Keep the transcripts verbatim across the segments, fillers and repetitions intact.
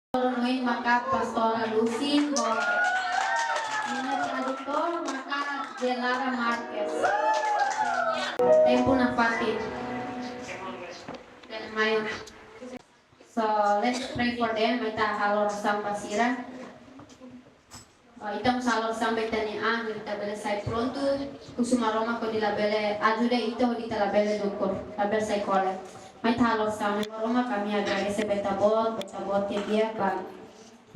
Loron ohin maka Pastora Lucy, no ninia tradutór maka Jelara Marques. Tempu nafatin. Then my, so let's pray for them. Mai ita halo orasaun ba sira. Ah, ita mós halo orasaun ba ita-nia an, ita bele sai prontu, husu Maromak hodi labele ajuda ita hodi ita labele dukur, labele sai kole. Mai ita halo orasaun. Maromak, ami agradese ba Ita-Boot, ba Ita-Boot nia di'ak ba,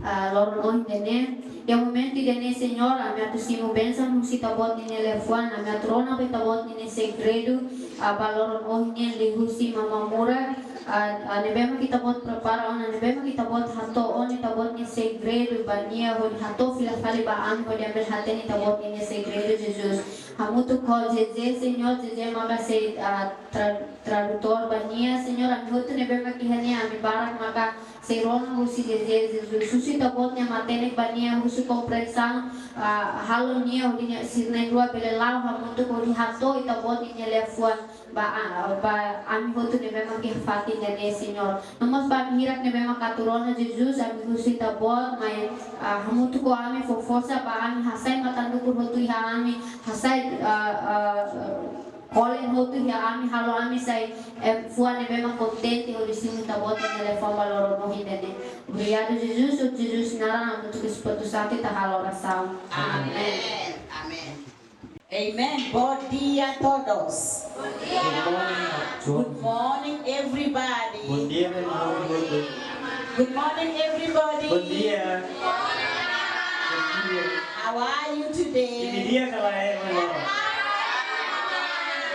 ah, loron ohin ida-ne'e. Iha momentu ida-ne'e, Señór, ami atu simu bensaun husi Ita-Boot ninia liafuan, ami atu rona ba Ita-Boot ninia segredu, ah, ba loron ohin ne'e liuhusi Mama Mura, ah, ah, ne'ebé mak Ita-Boot prepara ona, ne'ebé mak Ita-Boot hato'o ona Ita-Boot nia segredu ba nia hodi hato'o fila fali ba ami hodi ami bele hatene Ita-Boot ninia segredu, Jesus. Hamutuk ho Jeze, Señór, Jeze maka sei, ah, tra-, tradutór ba nia, Señór, ami hotu ne'ebé mak iha ne'e, ami barak maka sei rona husi Jeze, Jesus. Husu Ita-Boot nia matenek ba nia, husu komprensaun, ah, halo nia hodi nia sira na'in-rua bele la'o hamutuk hodi hato'o Ita-Boot ninia liafuan ba, ah, ba ami hotu ne'ebé mak iha fatin ida-ne'e, Señór. No mós ba ami hirak ne'ebé mak atu rona, Jesus, ami husu Ita-Boot mai, ah, hamutuk ho ami, fó forsa ba ami, hasai matan-dukur hotu iha ami, hasai, ah, ah, kolen hotu iha ami, halo ami sai, eh, fuan ne'ebé mak kontente hodi simu Ita-Boot nia liafuan ba loron ohin ida-ne'e. Obrigadu, Jesus. Iha Jesus nia naran, hamutuk ho Espíritu Santu ita halo orasaun. Amen. Amen. Amen. Bom dia a todos. Good morning, John. Good morning, everybody. Bom dia, meu irmão. Good morning, everybody. Bom dia. Bom dia. How are you today? Imi di'ak ka lae, meu irmão?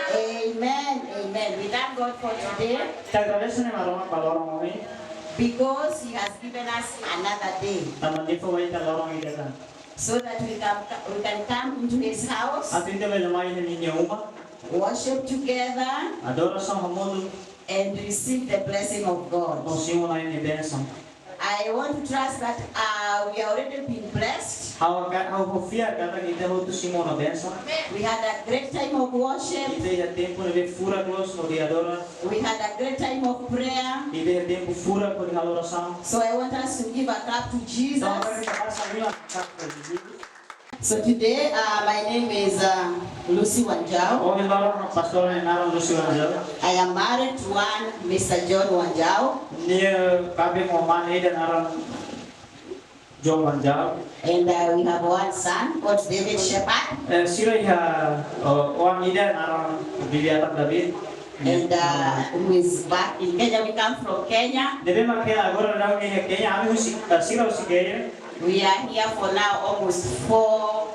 Amen, amen. We thank God for today. Ita agradese Maromak ba loron ohin. Because He has given us another day. Tanba Nia fó ba ita loron ida tan. So that we can, we can come into His house, atu ita bele mai iha ninia uma, worship together, adora hamutuk, and receive the blessing of God. No simu Na'i nia bensaun. I want to trust that, uh, we are already being blessed. Ha'u ka-, ha'u konfia katak ita hotu simu ona bensaun. We had a great time of worship. Ita iha tempu ne'ebé furak loos hodi adora. We had a great time of prayer. Ita iha tempu furak hodi halo orasaun. So I want us to give a clap to Jesus. Entaun, agora ita basa liman ba Jesus. So today, uh, my name is, uh, Lucy Wanjau. Ohin loron, Pastora nia naran Lucy Wanjau. I am married to one Mister John Wanjau. Nia kaben ho mane ida naran John Wanjau. And, uh, we have one son called David Shepherd. Eh, sira iha, uh, oan ida naran bibi-atan David. And, uh, who is back in Kenya. We come from Kenya. Ne'ebé mak agora daudaun iha Kenya, ami husi, uh, sira husi Kenya. We are here for now almost four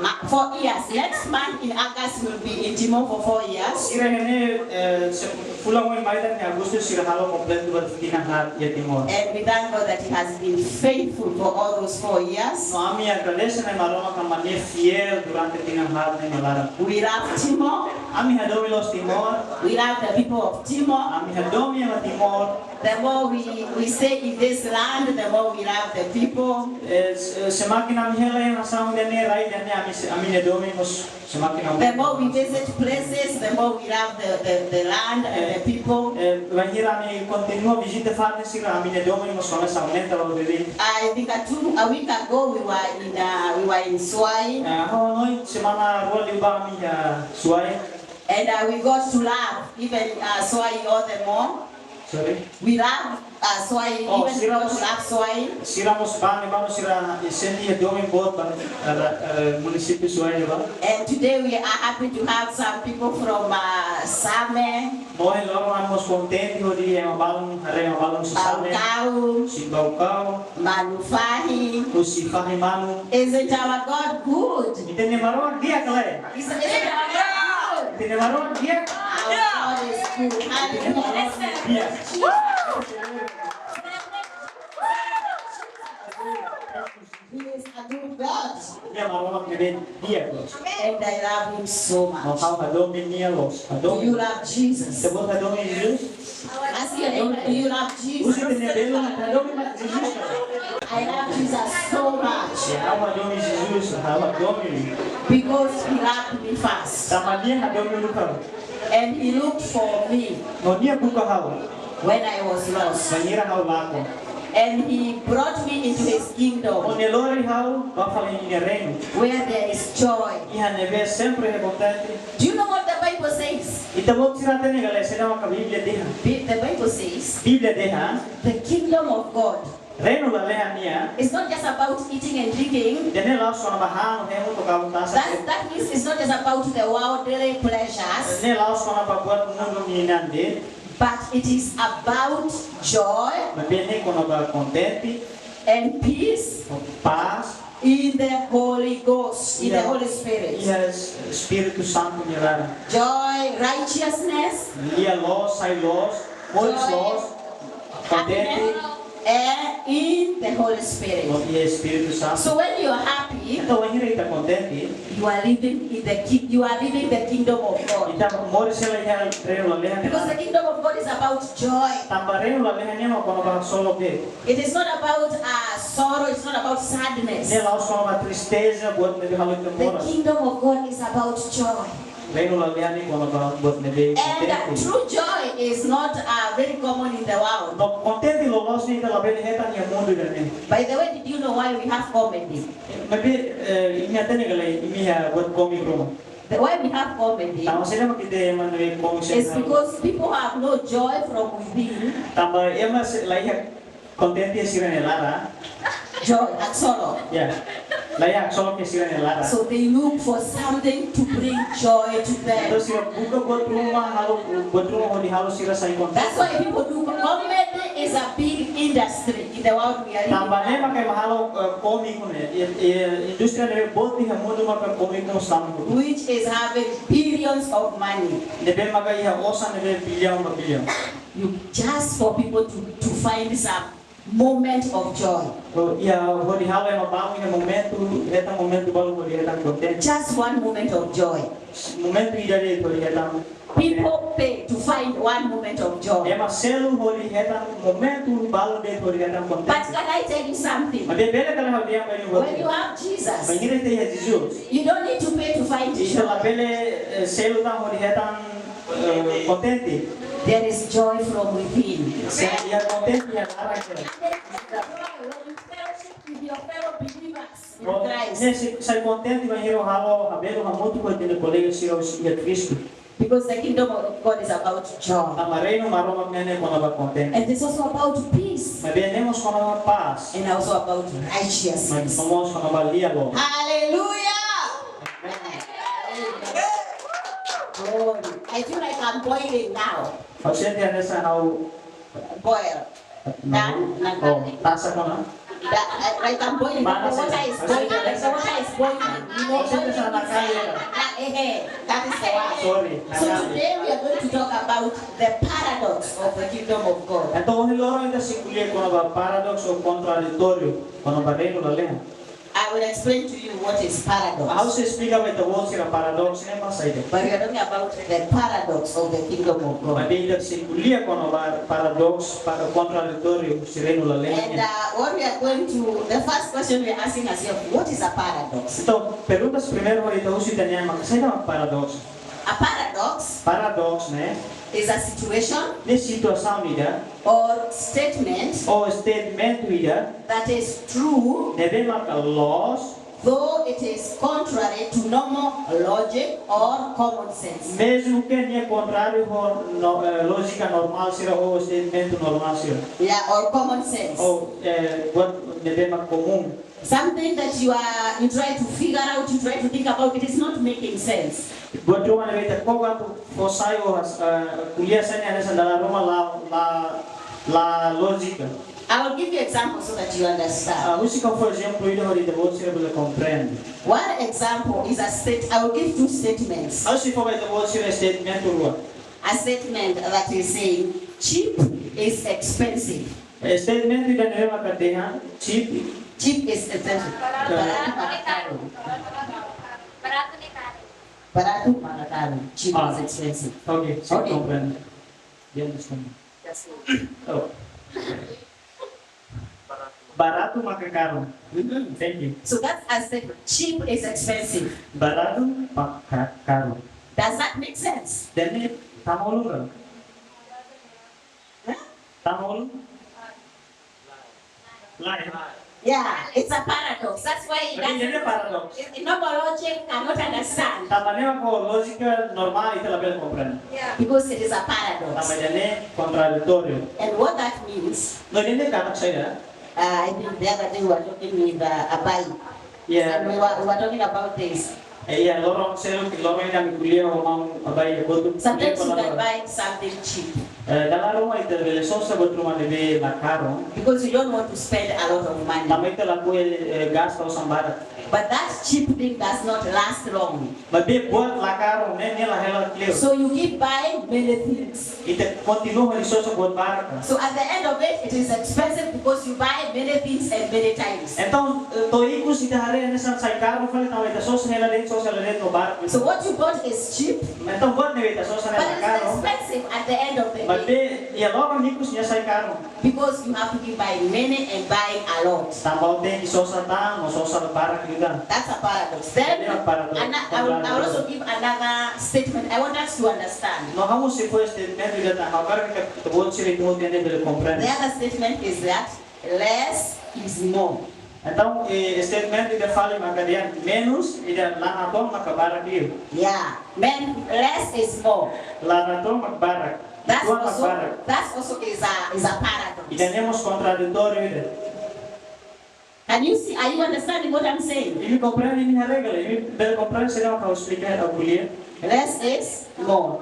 ma-, four years. Next month in August, we'll be in Timor for four years. Sira iha ne'e, eh, se-, fulan oin mai tan iha Agostu sira halo kompletu ba tinan haat iha Timor. And we thank God that He has been faithful for all those four years. No ami agradese Na'i Maromak katak Nia fiél durante tinan haat ne'e nia laran. We love Timor. Ami hadomi loos Timor. We love the people of Timor. Ami hadomi ema Timor. The more we, we stay in this land, the more we love the people. Eh, se-, semakin ami hela iha nasaun ida-ne'e, rai ida-ne'e, ami se-, ami-nia domin mós semakin aumenta. The more we visit places, the more we love the, the, the land and the people. Eh, bainhira ami kontinua vizita fatin sira, ami-nia domin mós komesa aumenta loos liu. I think a two, a week ago we were in, uh, we were in Suai. Eh, ha'u hanoin semana rua liubá ami iha Suai. And, uh, we got to love even, uh, Suai all the more. Sorry? We love, uh, Suai, oh, even sira mós, love Suai. Sira mós bá ne'ebá no sira sente domin boot ba, eh, eh, munisípiu Suai ne'ebá. And today we are happy to have some people from, uh, Same. No ohin loron ami mós kontente hodi ema balun, haree ema balun husi Same. Baucau. Husi Baucau. Manufahi. Husi Fahi Manu. Isn't our God good? Ita-nia Maromak di'ak ka lae? Isn't, isn't our God good? Ita-nia Maromak di'ak. Our God is good. Hallelujah. Di'ak. He is a good God. Nia Maromak ne'ebé di'ak loos. And I love Him so much. No ha'u hadomi Nia loos. Hadomi. Do you love Jesus? Ita-boot hadomi Jesus? Ask your neighbor, do you love Jesus? Husu ita-nia belun, hadomi mak Jesus? I love Jesus so much. Ya, ha'u hadomi Jesus, ha'u hadomi. Because He loved me first. Tanba Nia hadomi uluk ha'u. And He looked for me. No Nia buka ha'u. When I was lost. Bainhira ha'u lakon. And he brought me into his kingdom, Nia lori ha'u ba fali nia reinu, where there is joy. Iha ne'ebé sempre iha kontente. Do you know what the Bible says? Ita-boot sira hatene ka lae saida maka Bíblia dehan? Bi-, the Bible says, Bíblia dehan, the kingdom of God, reinu lalehan nian, it's not just about eating and drinking. Ida-ne'e la'ós kona-ba han no hemu to'o kabun tasak. That, that means it's not just about the worldly pleasures. Ne'e la'ós kona-ba buat mundu nian de'it. But it is about joy. Maibé ne'e kona-ba kontente. And peace. Pás. In the Holy Ghost, in the Holy Spirit. Iha Espíritu Santu nia laran. Joy, righteousness. Lia loos, sai loos, moris loos, kontente. Happiness, and in the Holy Spirit. No iha Espíritu Santu. So when you are happy, entaun wainhira ita kontente, you are living in the ki-, you are living the kingdom of God. Ita moris hela iha reinu lalehan. Because the kingdom of God is about joy. Tanba reinu lalehan nian mak kona-ba haksolok de'it. It is not about, uh, sorrow, it's not about sadness. Ne'e la'ós kona-ba tristeza, buat ne'ebé halo ita moras. The kingdom of God is about joy. Reinu lalehan ne'e kona-ba buat ne'ebé kontente. And, uh, true joy is not, uh, very common in the world. No kontente loloos ne'e ita labele hetan iha mundu ida-ne'e. By the way, did you know why we have comedy? Maibé, eh, imi hatene ka lae, imi iha buat kómiku ruma. The why we have comedy, tanba saida mak ita ema ne'ebé kómiku sira is halo? Because people have no joy from within. Tanba ema sira la iha kontente iha sira-nia laran. Joy, haksolok. Ya. La iha haksolok iha sira-nia laran. So they look for something to bring joy to them. Entaun sira buka buat ruma halo, buat ruma hodi halo sira sai kontente. That's why people do co-, comedy is a big industry in the world we are living. Tanba ne'e mak ema halo, eh, kómiku ne'e, eh, eh, indústria ne'ebé boot iha mundu maka kómiku mós tanba. Which is having billions of money. Ne'ebé maka iha osan ne'ebé biliaun ba biliaun. You just for people to, to find some moment of joy. Oh, ya, hodi halo ema balun iha momentu, hetan momentu balun hodi hetan kontente. Just one moment of joy. Momentu ida de'it hodi hetan kontente. People pay to find one moment of joy. Ema selu hodi hetan momentu balun de'it hodi hetan kontente. But can I tell you something? Maibé bele ka lae ha'u dehan ba imi? When you have Jesus, bainhira ita iha Jesus, you don't need to pay to find joy. Ita labele, eh, selu tan hodi hetan eh, kontente. There is joy from within. Sira iha kontente iha laran sira. And there is joy when you fellowship with your fellow believers in Christ. Ne'e sai, sai kontente bainhira halo habelu hamutuk ho ita-nia kolega sira iha Kristu. Because the kingdom of God is about joy. Tanba reinu Maromak nian ne'e kona-ba kontente. And it's also about peace. Maibé ne'e mós kona-ba pás. And also about righteousness. Maibé mós kona-ba lia loos. Hallelujah. Amen. Glory. I feel like I'm boiling now. Ha'u sente hanesan ha'u boil. No. Tasak ona. Like I'm boiling. Panas. The water is boiling. The water is boiling. You know, ha'u sente hanesan nakali. That is the one. Sorry. So today we are going to talk about the paradox of the kingdom of God. Entaun, ohin loron ita sei ko'alia kona-ba paradoxu ou kontraditóriu kona-ba reinu lalehan. I will explain to you what is paradox. Ha'u sei esplika ba ita-boot sira paradoxu ne'e mak saida. But we are talking about the paradox of the kingdom of God. Maibé ita sei ko'alia kona-ba paradoxu, para kontraditóriu husi reinu lalehan. And, uh, what we are going to, the first question we are asking ourselves, what is a paradox? Entaun, pergunta primeiru hodi ita husu ita-nia an mak saida mak paradoxu. A paradox, paradoxu ne'e, is a situation, ne'e situasaun ida, or statement, ou statement ida, that is true, ne'ebé maka loos, though it is contrary to normal logic or common sense. Mezmu ke nia kontráriu ho no-, eh, lójika normál sira ou statement normál sira. Yeah, or common sense. Ou, eh, buat ne'ebé mak komún. Something that you are, you try to figure out, you try to think about, it is not making sense. Buat ruma ne'ebé ita koko atu fó sai ou, ah, ko'alia sai ne'e hanesan dala ruma la, la, la lójika. I will give you example so that you understand. Ah, husik ha'u fó ezemplu ida hodi ita-boot sira bele komprende. One example is a state, I will give two statements. Ha'u sei fó ba ita-boot sira statement rua. A statement that is saying cheap is expensive. Eh, statement ida ne'ebé maka dehan cheap. Cheap is expensive. Eh. Baratu maka karun. Baratu maka karun. Cheap is expensive. Ah. Okay, sei komprende. Dia understand. Oh. Baratu maka karun. Mm-hmm. Thank you. So that's a statement. Cheap is expensive. Baratu maka karun. Does that make sense? Ida-ne'e tama ulun ka? Hah? Tama ulun? Lain. Yeah, it's a paradox. That's why it But it's a doesn't, paradox. it, it, normal logic cannot understand. Tanba ne'e mak ho lójika normál ita labele komprende. Because it is a Tanba paradox. ida-ne'e kontraditóriu. And what that means, No, ida-ne'e katak saida? uh, I think the other day we were talking with uh, Abai. Ya, And we were, we were talking about this. eh, ya, loron seluk, loron ida ami ko'alia ho maun Abai ya kotuk. Sometimes you can buy something cheap Eh, dala ruma ita bele sosa buat ruma ne'ebé la karun. because you don't want to spend a lot of money. Tanba ita lakohi, eh, gasta osan barak. But that cheap thing does not last long. Maibé buat la karun ne'e, ne'e la hela kleur. So you keep buying many things. Ita kontinua hodi sosa buat barak. So at the end of it, it is expensive because you buy many things and many times. Entaun, eh, to'o ikus ita haree hanesan sai karun fali, tanba ita sosa hela de'it, sosa hela de'it no barak. So what you bought is cheap, Entaun buat ne'ebé ita sosa ne'e but la it's karun. Expensive at the end of the day Maibé iha loron ikus nia sai karun. Because you have to keep buying many and buying a lot. Tanba ó tenke sosa tan, no sosa barak liután. That's a paradox. Then, Ne'e paradox. ana- I will, I will also give another statement. I want us to understand. No ha'u mós sei fó statement ida tan, ha'u hakarak ita-boot sira ita-boot nia bele komprende. The other statement is that less is more. Entaun, eh, statement ida fali maka dehan menus ida la natoon maka barak liu. Yeah, men, less is more. La natoon maka barak. That's Uitoan maka also, barak. That's also is a, is a paradox. Ida-ne'e mós kontraditóriu ida. Can you see, are you understanding what I'm saying? Imi komprende, imi haree ka lae, imi bele komprende saida mak ha'u esplika hela ko'alia. Less is more.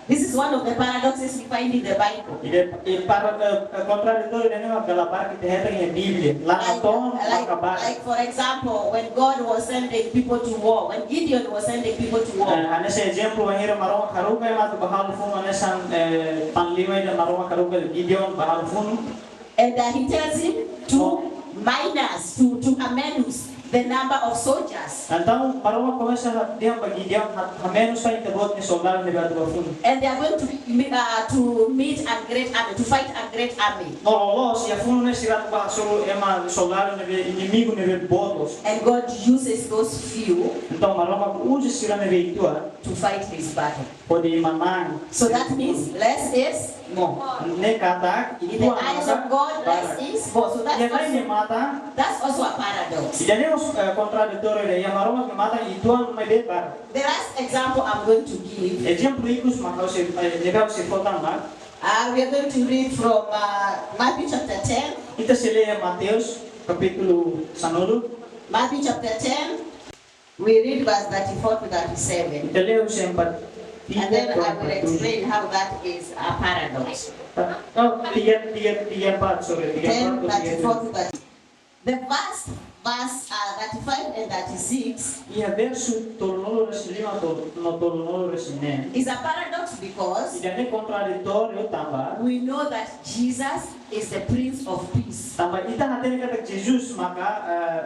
This is one of the paradoxes we find in the Bible. Ida, ida para, eh, eh, kontraditóriu ida-ne'e mak dala barak ita hetan iha Bíblia. La natoon maka barak. Like, for example, when God was sending people to war, when Gideon was sending people to war, Eh, hanesan ezemplu, wainhira Maromak haruka ema atu bá halo funu, hanesan, eh, panglima ida Maromak haruka Gideon bá halo funu. And uh, he tells him to minus, to, to a menus the number of soldiers. Entaun, Maromak komesa dehan ba Gideon, ha-, hamenus fali ita-boot nia soldadu ne'ebé atu bá funu. And they are going to meet, uh, to meet a great army, to fight a great army. No loloos iha funu ne'e sira atu bá hasoru ema soldadu ne'ebé inimigu ne'ebé boot loos. And God uses those few Entaun, Maromak uza sira ne'ebé uitoan to fight his battle. hodi manán. So that means less is more. Ne'e katak, In the eyes of God, less is more. So that's Iha Maromak nia also, matan, that's also a paradox. ida-ne'e mós, eh, kontraditóriu ida, iha Maromak nia matan uitoan maibé barak. The last example I'm going to give Ezemplu ikus mak ha'u sei, eh, ne'ebé ha'u sei fó tan mak, uh, we are going to read from uh, Matthew chapter ten. Ita sei lee Mateus kapítulu sanulu. Matthew chapter ten, we read verse thirty-four to thirty-seven. Ita lee husi empat tiga And then to'o I will empat tujuh. Explain how that is a paradox. Oh, tiga, tiga, tiga empat, sorry, tiga empat ten, to'o tiga thirty-four tujuh. To thirty. The first verse, uh, thirty-five and thirty-six Iha versu tolunulu-resin-lima to'o, no tolunulu-resin-neen. Is a paradox because Ida-ne'e kontraditóriu tanba, we know that Jesus is the Prince of Peace. Tanba ita hatene katak Jesus maka, eh,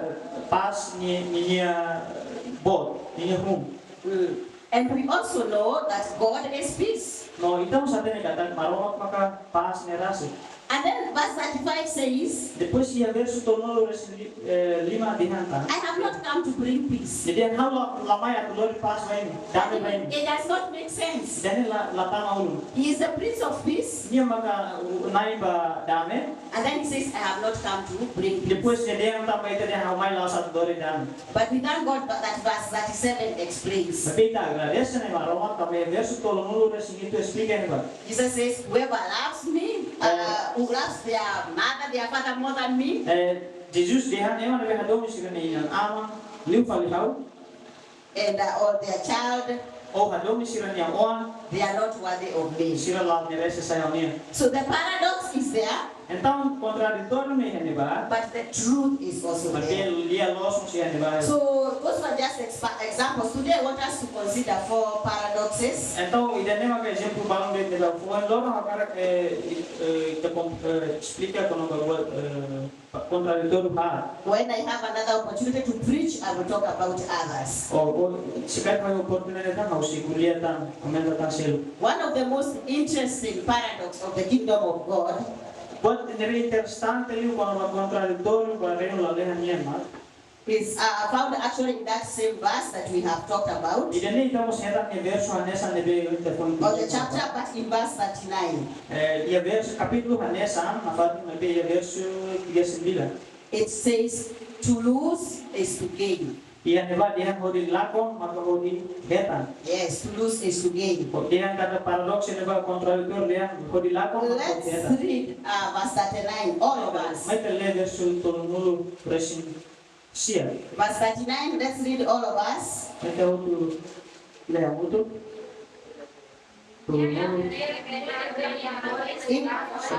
pás ni-, ninia, eh, boot, ninia hun. Mm. And we also know that God is peace. No ita mós hatene katak Maromak maka pás ne'e rasik. And then verse thirty-five says, Depois iha versu tolunulu-resin-lima dehan tan, I have not come to bring peace. Jadi ha'u la, la mai atu lori pás ba imi, dame ba imi. It does not make sense. Jadi la, la tama ulun. He is the Prince of Peace. Nia maka, uh, nai ba dame. And then he says, I have not come to bring peace. Depois nia dehan tan ba ita dehan ha'u mai la'ós atu lori dame. But we thank God that verse thirty-seven explains. Maibé ita agradese ne'e Maromak tanba versu tolunulu-resin-hitu esplika ne'ebá. Jesus says, whoever loves me, uh, who loves their mother, their father more than me, Eh, Jesus dehan ema ne'ebé hadomi sira-nia inan-aman liu fali ha'u, and uh, or their child, ou hadomi sira-nia oan, they are not worthy of me. Sira la merese sai ha'u-nian. So the paradox is there, Entaun, kontraditóriu ne'e iha ne'ebá, but the truth is also maibé there. lia-loos mós iha ne'ebá. So those were just expa- examples. Today I want us to consider four paradoxes. Entaun, ida-ne'e maka ezemplu balun de'it ne'ebé ha'u fó. Loron ha'u hakarak, eh, eh, ita kom-, eh, esplika kona-ba buat, eh, kontraditóriu haat. When I have another opportunity to preach, I will talk about others. Ou, ou, se karik ha'u iha oportunidade tan, ha'u sei ko'alia tan, komenta tan seluk. One of the most interesting paradox of the kingdom of God Buat ne'ebé interesante liu kona-ba kontraditóriu ba reinu lalehan nian mak, is uh, found actually in that same verse that we have talked about, ida-ne'e ita mós hetan iha versu hanesan ne'ebé ita foin, or the chapter, but in verse thirty-nine. Eh, iha versu kapítulu hanesan, nafatin maibé iha versu tiga sembilan. It says to lose is to gain. Iha ne'ebá dehan hodi lakon maka hodi hetan. Yes, to lose is to gain. Dehan katak paradoksu ne'ebá kontraditóriu, dehan hodi lakon maka hodi hetan. Let's read uh, verse thirty-nine, all of us. Mai ita lee versu tolunulu-resin-sia. Verse thirty-nine, let's read all of us. Mai ita hotu lee hamutuk. Tolunulu. Sei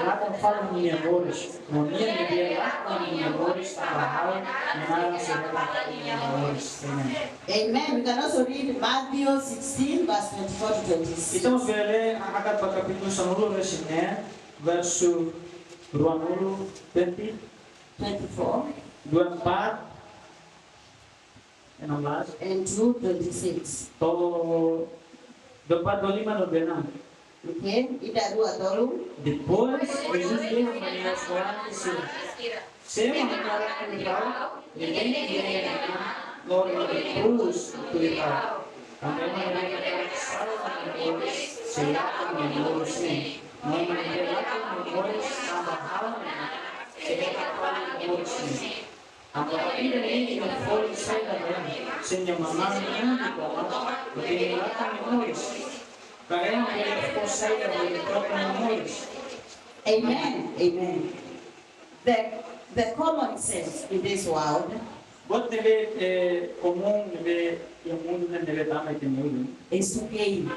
lakon fali nia moris, no nia ne'ebé lakon nia moris tanba ha'u, nia naran sei hetan fali nia moris. Amen. Amen. We can also read Matthew sixteen, verse twenty-four to twenty-six. Ita mós bele lee hakat ba kapítulu sanulu-resin-neen, versu ruanulu, twenty, twenty-four, dua empat, enam belas. And to twenty-six. To'o dua empat, dua lima no dua enam. Oke, ida, dua, tolu. Depois, Jesus dehan ba nia oan sira: Se ema hakarak tuir ha'u, ne'ebé nia lori nia krús tuir ha'u. Tanba ema ne'ebé hakarak salva nia moris, sei lakon nia moris ne'e. No ema ne'ebé lakon nia moris tanba ha'u-nia naran, sei hetan fali nia moris ne'e. Agora, ida-ne'e iha folin saida ba ema, se nia manán mundu tomak, nia lakon nia moris? Ka ema bele fó saida hodi troka nia moris? Amen. Amen. The, the common sense in this world Buat ne'ebé, eh, komún ne'ebé iha mundu ne'e, ne'ebé tama iha ita-nia ulun, is to gain.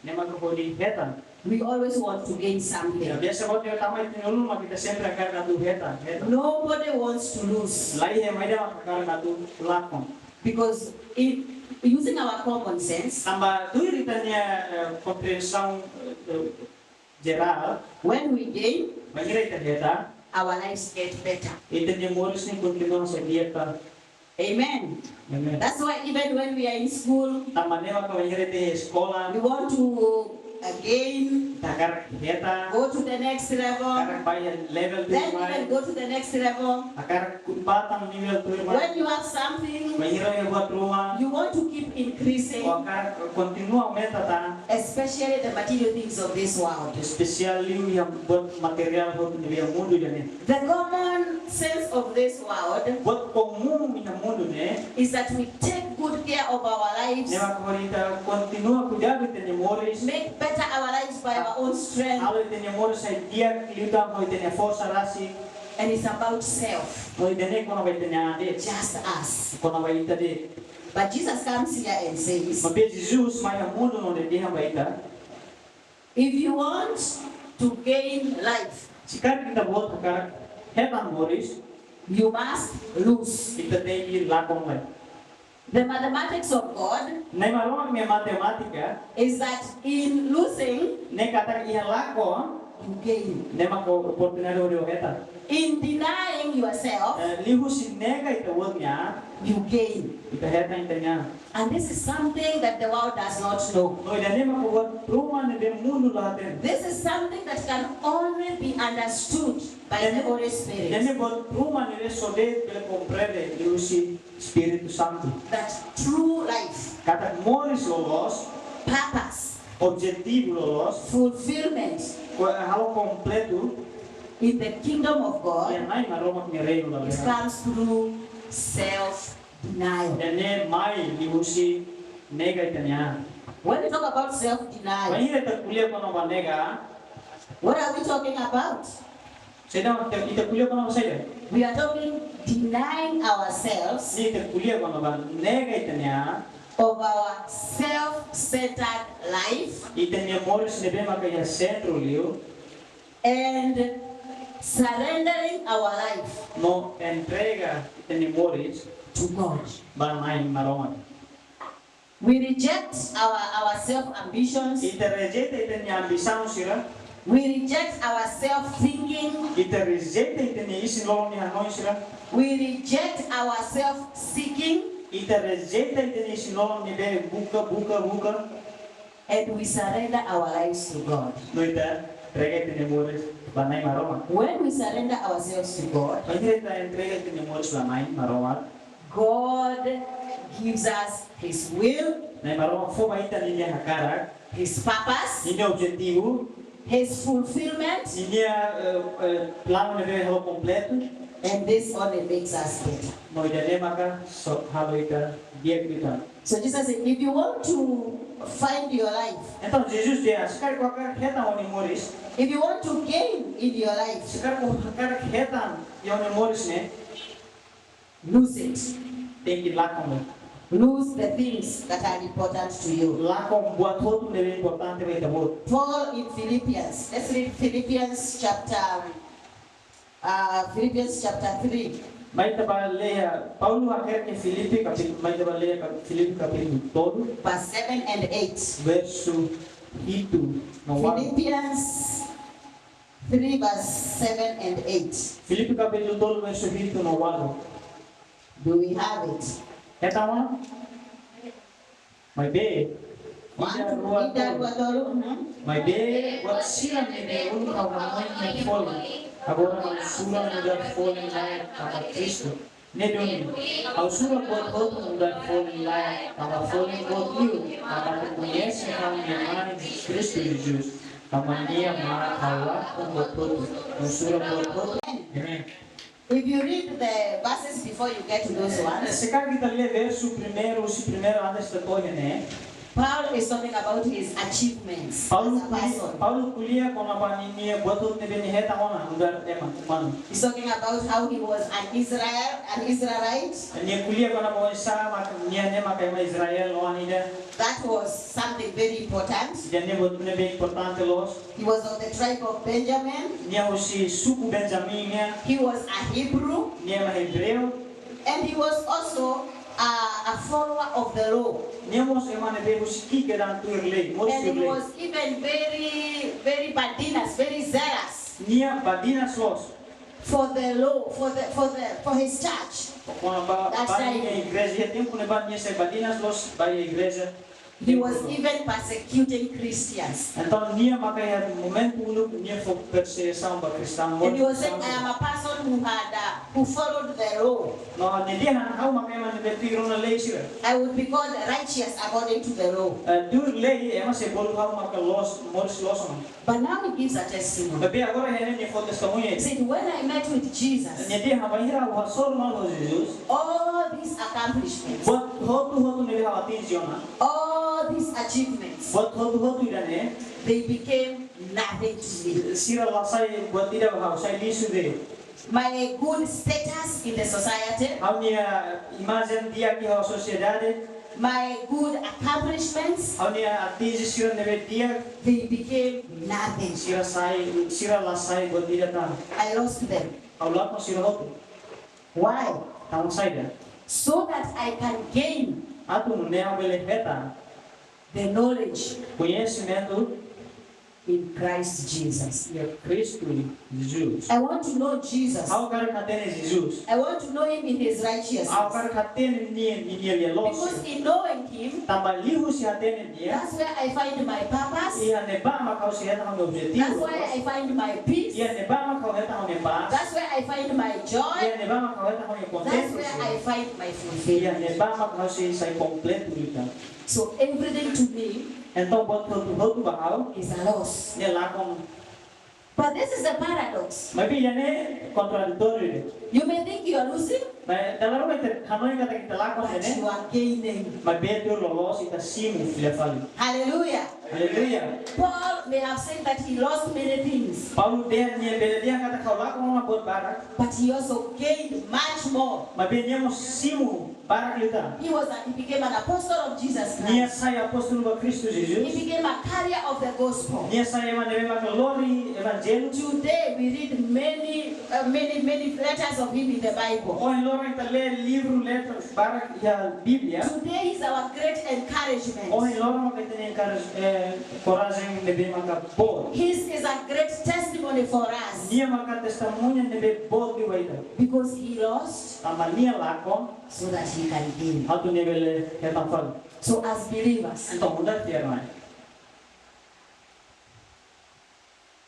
Ne'e maka hodi hetan. We always want to gain something. Ya, biasa buat ne'ebé tama iha ita-nia ulun, maka ita sempre hakarak atu hetan, hetan. Nobody wants to lose. Laiha ema ida maka hakarak atu lakon. Because in using our common sense, tanba tuir ita-nia, eh, kompriensaun, eh, jerál, when we gain, bainhira ita hetan, our lives get better. Ita-nia moris ne'e kontinua sai di'ak. Amen. Amen. That's why even when we are in school, tanba ne'e maka bainhira ita eskola, we want to, uh, gain, ita hakarak hetan, go to the next level, hakarak bá iha level tuirmai, then even go to the next level, hakarak bá tan nivel tuirmai. When you have something, bainhira iha buat ruma, you want to keep increasing, hakarak kontinua aumenta tan. Especially the material things of this world. Espesiál liu iha buat materiál hotu iha mundu ida-ne'e. The common sense of this world, buat komún iha mundu ne'e, is that we take good care of our lives. Ne'e maka hodi ita kontinua kuidadu ita-nia moris. Make better our lives by our own strength. Halo ita-nia moris sai di'ak liután ho ita-nia forsa rasik. And it's about self. No ida-ne'e kona-ba ita-nia an de'it. Just us. Kona-ba ita de'it. But Jesus comes here and says, maibé Jesus mai iha mundu no nia dehan ba ita: If you want to gain life, se karik ita-boot hakarak hetan moris, you must lose. Ita tenke lakon lai. The mathematics of God, Na'i Maromak nia matemátika, is that in losing, ne'e katak iha lakon, you gain. Ne'e maka oportunidade hodi hetan. In denying yourself, eh, liuhusi nega ita-boot nia an, you gain. Ita hetan ita-nia an. And this is something that the world does not know. No ida-ne'e maka buat ruma ne'ebé mundu la hatene. This is something that can only be understood by the Holy Spirit. Ida-ne'e buat ruma ne'ebé só de'it bele komprende liuhusi Espíritu Santu. That true life, katak moris loloos, purpose, objetivu loloos, fulfillment, ko-, halo kompletu in the kingdom of God, iha Na'i Maromak nia reinu la, it comes through self-denial. Ida-ne'e mai liuhusi nega ita-nia an. When we talk about self-denial, bainhira ita ko'alia kona-ba nega, what are we talking about? Saida mak ita, ita ko'alia kona-ba saida? We are talking denying ourselves, ita ko'alia kona-ba nega ita-nia an, of our self-centered life, ita-nia moris ne'ebé maka iha sentru liu, and surrendering our life, no entrega ita-nia moris, to God, ba Na'i Maromak. We reject our, our self ambitions. Ita rejeita ita-nia ambisaun sira. We reject our self thinking. Ita rejeita ita-nia isin-lolon nia hanoin sira. We reject our self seeking. Ita rejeita ita-nia isin-lolon ne'ebé buka, buka, buka. And we surrender our lives to God. No ita entrega ita-nia moris ba Na'i Maromak. When we surrender ourselves to God, bainhira ita entrega ita-nia moris ba Na'i Maromak, God gives us His will, Na'i Maromak fó ba ita ninia hakarak, His purpose, ninia objetivu, His fulfillment, ninia, eh, eh, planu ne'ebé halo kompletu. And this only makes us better. No ida-ne'e maka so halo ita di'ak liután. So Jesus said, if you want to find your life, Entaun Jesus dehan, se karik hakarak hetan ó-nia moris, if you want to gain in your life, se karik hakarak hetan iha ó-nia moris ne'e, lose it. tenke lakon. Lose the things that are important to you. Lakon buat hotu ne'ebé importante ba ita-boot. Paul in Philippians, let's read Philippians chapter, uh, Philippians chapter three, Mai ita bá lee, Paulo hakerek iha Filipi kapítulu, mai ita bá lee ka-, Filipi kapítulu tolu, verse seven and eight. versu hitu no ualu. Philippians three, verse seven and eight. Filipi kapítulu tolu versu hitu no ualu. Do we have it? Hetan ona? Maibé, One, ida, two, rua, ida, tolu. rua, tolu. Mhm. Maibé, buat sira ne'ebé uluk ha'u hanoin iha folin, agora ha'u sura nu'udar folin-laek tanba Kristu. Ne'e duni, ha'u sura buat hotu nu'udar folin-laek tanba folin boot liu, atu koñese ha'u-nia Mane Kristu Jesus. Tanba nia mak ha'u lakon buat hotu, no sura buat hotu. Amen. If you read the verses before you get to those ones, Se karik ita lee versu primeiru, husi primeiru antes de to'o iha ne'e. Paul is talking about his achievements Paulo as a ko'alia, person. Paulo ko'alia kona-ba ninia buat hotu ne'ebé nia hetan ona nu'udar ema umanu. He's talking about how he was an Israel, an Israelite. Nia ko'alia kona-ba oinsá mak nia ne'e mak ema Israel oan ida. That was something very important. Ida-ne'e buat ne'ebé importante loos. He was of the tribe of Benjamin. Nia husi suku Benjamin nian. He was a Hebrew. Nia ema Hebreu. And he was also a, a follower of the law. Nia mós ema ne'ebé husi ki'ik kedan tuir lei, moris And tuir he lei. was even very, very badinas, very zealous Nia badinas loos. for the law, for the, for the, for his church. Kona-ba, That's ba right. Nia igreja, iha tempu ne'ebá nia sai badinas loos ba iha igreja. He was even persecuting Christians. Entaun nia maka iha momentu uluk nia fó persegisaun ba kristaun. And he was saying, I am a person who had, uh, who followed the law. No, nia dehan ha'u mak ema ne'ebé tuir ona lei sira. I would be called righteous according to the law. Eh, tuir lei, ema sei bolu ha'u maka loos, moris loos ona. But now he gives a testimony. Tapi agora nia fó testemuña. He said, when I met with Jesus, Nia dehan bainhira ha'u hasoru malu ho Jesus. All these accomplishments, Buat hotu-hotu ne'ebé ha'u atinje ona. All these achievements, Buat hotu-hotu ida-ne'e. They became nothing to me. Sira la sai buat ida ba ha'u, sai lixu de'it. My good status in the society, Ha'u-nia imajen di'ak iha sosiedade. My good accomplishments, Ha'u-nia atinje sira ne'ebé di'ak. They became nothing. Sira sai, sira la sai buat ida tan. I lost them. Ha'u lakon sira hotu. Why? Tanba saida? So that I can gain, Atu nune'e ha'u bele hetan, the knowledge, koñesimentu, in Christ Jesus. Iha Kristu Jesus. I want to know Jesus. Ha'u hakarak hatene Jesus. I want to know him in his righteousness. Ha'u hakarak hatene nia, nia, nia lia loos. Because in knowing him, Tanba liuhusi hatene nia, that's where I find my purpose. Iha ne'ebá mak ha'u sei hetan ha'u-nia objetivu. That's where I find my peace. Iha ne'ebá mak ha'u hetan ha'u-nia pás. That's where I find my joy. Iha ne'ebá mak ha'u hetan ha'u-nia That's where I kontente. find my Iha fulfillment. ne'ebá mak ha'u sei sai kompletu liután. So everything to me Entaun buat hotu-hotu ba ha'u is a loss. ne'e lakon. But this is a paradox. Maibé ida-ne'e kontraditóriu de'it. You may think you are losing, Maibé dala ruma ita hanoin katak ita lakon, but ne'e? You are gaining. Maibé tuir loloos ita simu fila fali. Hallelujah. Aleluia. Paul may have said that he lost many things, Paulo dehan nia bele dehan katak ha'u lakon ona buat barak. But he also gained much more. Maibé nia mós simu barak liután. He was a, he became an apostle of Jesus Christ. Nia sai apóstolu ba Kristu Jesus. He became a carrier of the gospel. Nia sai ema ne'ebé mak lori evanjellu. Today we read many, uh, many, many letters of him in the Bible. Ohin loron ita lee livru, letra barak iha Bíblia. Today he's our great encouragement. Ohin loron mak ita-nia encourage, eh, korajen ne'ebé maka boot. His is a great testimony for us. Nia maka testemuña ne'ebé boot liu ba ita. Because he lost Tanba nia lakon, so that he can gain. atu nia bele hetan fali. So as believers, Entaun, nu'udar fiar-na'in,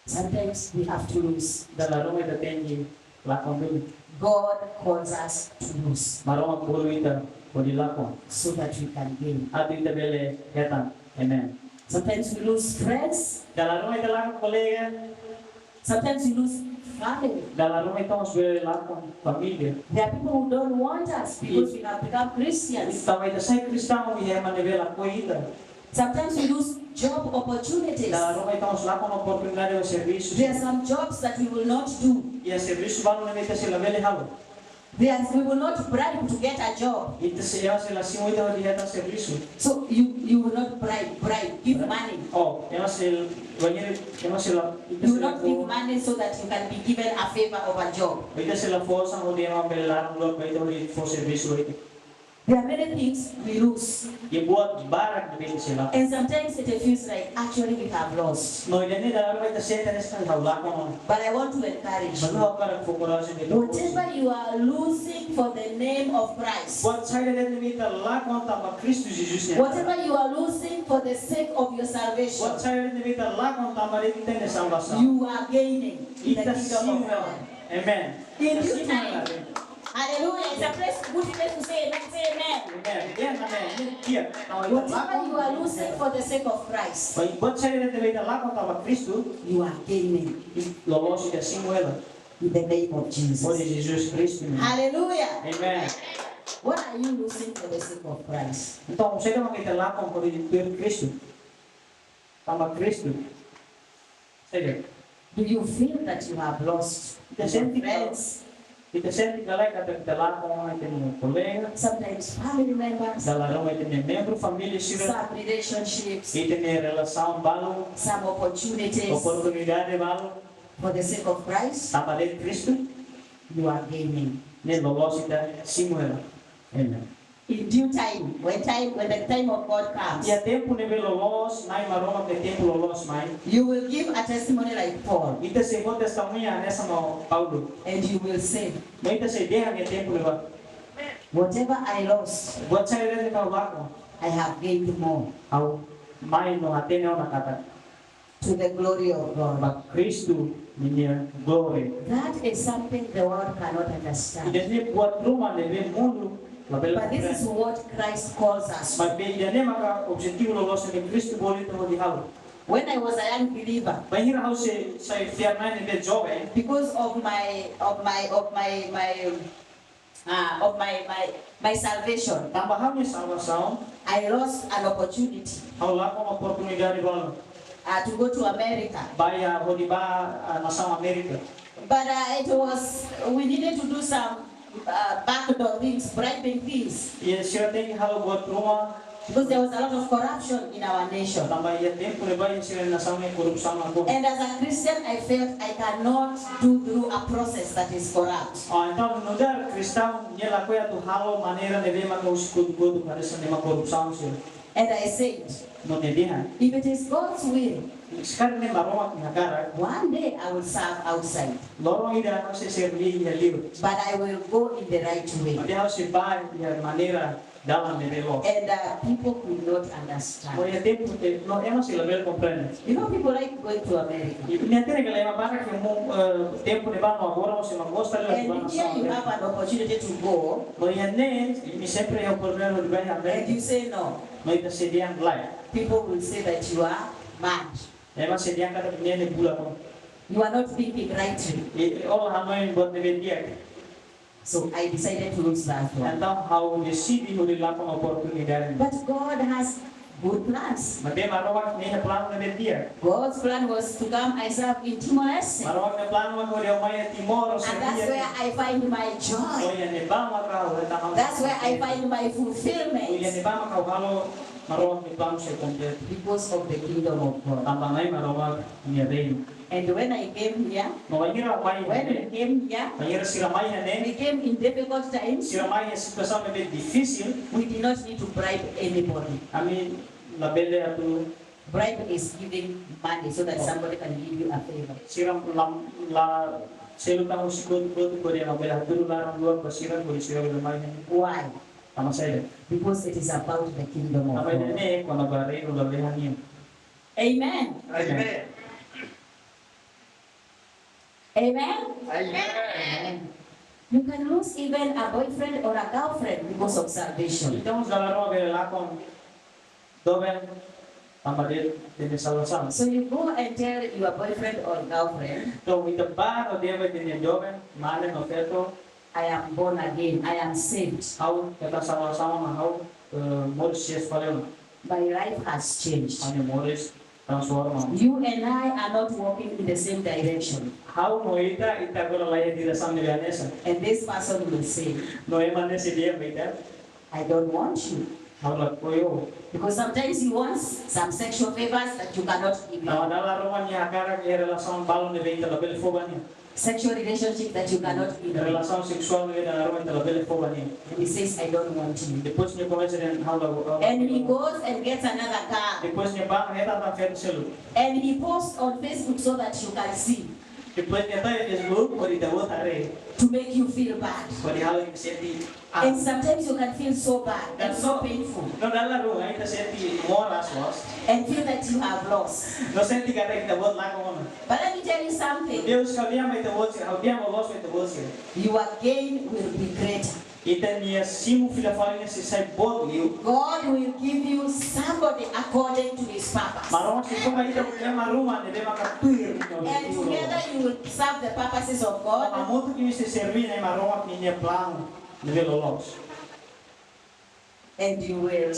sometimes we have to lose. Dala ruma ita tenke lakon duni. God calls us to lose Maromak bolu ita hodi lakon. So that we can gain. Atu ita bele hetan. Amen. Sometimes we lose friends. Dala ruma ita lakon kolega. Sometimes we lose family. Dala ruma ita mós bele lakon família. There are people who don't want us because we have become Christians. Tanba ita sai kristaun, iha ema ne'ebé lakohi ita. Sometimes we lose job opportunities. Dala ruma ita mós lakon oportunidade ba servisu. There are some jobs that we will not do. Iha servisu balu ne'ebé ita sei la bele halo. There, we will not bribe to get a job. Ita sei, ema sei la simu ita hodi hetan servisu. So you, you will not bribe, bribe, give money. Oh, ema sei, wainhira, ema sei la, ita You will sei la not give fó, money so that you can be given a favor of a job. Ita sei la fó osan hodi ema bele laran luak ba ita hodi fó servisu ba ita. There are many things we lose. Iha buat barak ne'ebé ita sei la. And sometimes it feels like, actually, we have lost. No, ida-ne'e dala ruma ita sente hanesan ha'u lakon ona. But I want to encourage Mas you. ha'u hakarak fó korajen ba ita. Whatever you are losing for the name of Christ, Buat saida de'it ne'ebé ita lakon tanba Kristu Jesus nian. Whatever you are losing for the sake of your salvation, Buat saida de'it ne'ebé ita lakon tanba ita-nia salvasaun. You are gaining in the Ita kingdom of simu hela. God. Amen. In Ita due simu time. Hela. Hallelujah. It's a place, good place to say amen. Say amen. Amen. Dehan amen. Ne'e di'ak. Tanba ita Whatever lakon. You are losing for the sake of Christ, Buat saida de'it ne'ebé ita lakon tanba Kristu. You are gaining Loloos ita simu hela. In the name of Jesus. Hodi Jesus Kristu nian. Hallelujah. Amen. What are you losing for the sake of Christ? Entaun, saida mak ita lakon hodi tuir Kristu? Tanba Kristu. Saida? Do you feel that you have lost Ita sente ka, friends, ita sente ka lae katak ita lakon ona ita-nia kolega, sometimes family members, dala ruma ita-nia membru família sira, some relationships, ita-nia relasaun balu, some opportunities oportunidade balu, for the sake of Christ? Tanba de'it Kristu, You are gaining. Ne'e loloos ita simu hela. Amen. In due time, when time, when the time of God comes, Iha tempu ne'ebé loloos mai, Maromak nia tempu loloos mai, you will give a testimony like Paul. Ita sei fó testemuña hanesan Paulo. And you will say, No ita sei dehan iha tempu ne'ebá, Whatever I lost, Buat saida de'it ne'ebé ha'u lakon, I have gained more. Ha'u mai no hatene ona katak, To the glory of God. Ba Kristu ninia glória. That is something the world cannot understand. Ida-ne'e buat ruma ne'ebé mundu labele komprende. But this is what Christ calls us. Maibé ida-ne'e maka objetivu loloos ne'ebé Kristu bolu ita hodi halo. When I was a young believer, Bainhira ha'u sei, sei fiar-na'in ne'ebé joven, because of my, of my, of my, my, uh, of my, my, my salvation, Tanba ha'u-nia salvasaun, I lost an opportunity ha'u lakon oportunidade balu. uh, to go to America. Ba iha, hodi ba, ah, nasaun Amérika. But uh, it was, we needed to do some uh, backdoor things, bribing things. I sira tenke halo buat ruma. Because there was a lot of corruption in our nation. Tanba iha tempu ne'ebá sira-nia nasaun ne'e korrupsaun nakonu. And as a Christian, I felt I cannot do through a process that is corrupt. Ah, entaun, nu'udar kristaun, nia lakohi atu halo maneira ne'ebé maka husi kotuk-kotuk hanesan ne'e mak korrupsaun sira. And I said, No nia dehan, If it is God's will, se karik ne'e Maromak nia hakarak, one day I will serve outside. Loron ida ha'u sei serbí iha liur. But I will go in the right way. Maibé ha'u sei ba iha maneira dalan ne'ebé loos. And uh, people could not understand. No iha tempu ne'e, no ema sei labele komprende. You know, people like going to America. I nia hatene katak ema barak ke mo, eh, tempu ne'ebá no agora mós ema gosta de And here you have an opportunity to go. No iha ne'e, imi sempre iha oportunidade de ba iha Amérika. And you say no. No ita sei dehan lae. People will say that you are mad. Ema sei dehan katak imi ne'e bula kon. You are not thinking rightly. I, i, ó la hanoin buat ne'ebé di'ak. So I decided to lose that one. Entaun ha'u deside hodi lakon oportunidade. But God has good plans. Maibé Maromak nia planu ne'ebé di'ak. God's plan was to come and serve in Timor-Leste. Maromak nia planu maka hodi ha'u mai iha Timor, And that's where I find my joy. Iha ne'ebá maka ha'u hetan ha'u. That's where I find my fulfillment. Iha ne'ebá maka ha'u halo Maromak nia planu sei kompletu. Because of the kingdom of God. Tanba Maromak nia reinu. And when I came here, No bainhira mai, when we came here, bainhira sira mai iha ne'e, we came in difficult times. Sira mai iha situasaun ne'ebé difisil. We did not need to bribe anybody. Ami labele atu. Bribe is giving money so that somebody can give you a favor. Sira la, la selu tan husi kotuk-kotuk hodi labele hatudu laran luak ba sira hodi sira bele mai iha ne'e. Why? Tanba saida? Because it is about the kingdom of Tanba ida God. Ne'e kona-ba reinu lalehan nian. Amen. Amen. Amen. Amen. You can lose even a boyfriend or a girlfriend because of salvation. Entaun, dala ruma bele lakon doben Tanba de'it ita-nia salvasaun. So you go and tell your boyfriend or girlfriend, Entaun, ita bá no dehan ba ita-nia joven, mane no feto, "I am born again, I am saved. Ha'u hetan salvasaun, ha'u, eh, moris hi'as fali ona. My life has changed." Ha'u-nia moris transforma. You and I are not walking in the same direction. Ha'u no ita, ita agora laiha diresaun ida hanesan. And this person will say, No ema ne'e sei dehan ba ita, "I don't want you." "Ha'u lakohi ó." Because sometimes he wants some sexual favors that you cannot give him. Tanba dala ruma nia hakarak iha relasaun balu ne'ebé ita labele fó ba nia. Sexual relationship that you cannot give him. Relasaun seksuál ne'ebé dala ruma ita labele fó ba nia. And he says, "I don't want you." Depois nia komesa dehan, "Ha'u lakohi ó." And he goes and gets another girl. Depois nia bá hetan tan feto seluk. And he posts on Facebook so that you can see. Depois nia tau iha Facebook, hodi ita-boot haree. To make you feel bad. Hodi halo ita sente, ah. And sometimes you can feel so bad and so painful. No dala ruma ita sente moras loos. And feel that you have lost. No sente katak ita-boot lakon ona. But let me tell you something. Deus, ha'u dehan ba ita-boot sira, ha'u dehan ba loos ba ita-boot sira. Your gain will be greater. Ita-nia simu fila fali ne'e sei sai boot liu. God will give you somebody according to his purpose. Maromak sei fó ba ita ema ruma ne'ebé maka tuir nia And together you will serve the purposes of God. Hamutuk imi sei serve Nai Maromak ninia planu ne'ebé loloos. And you will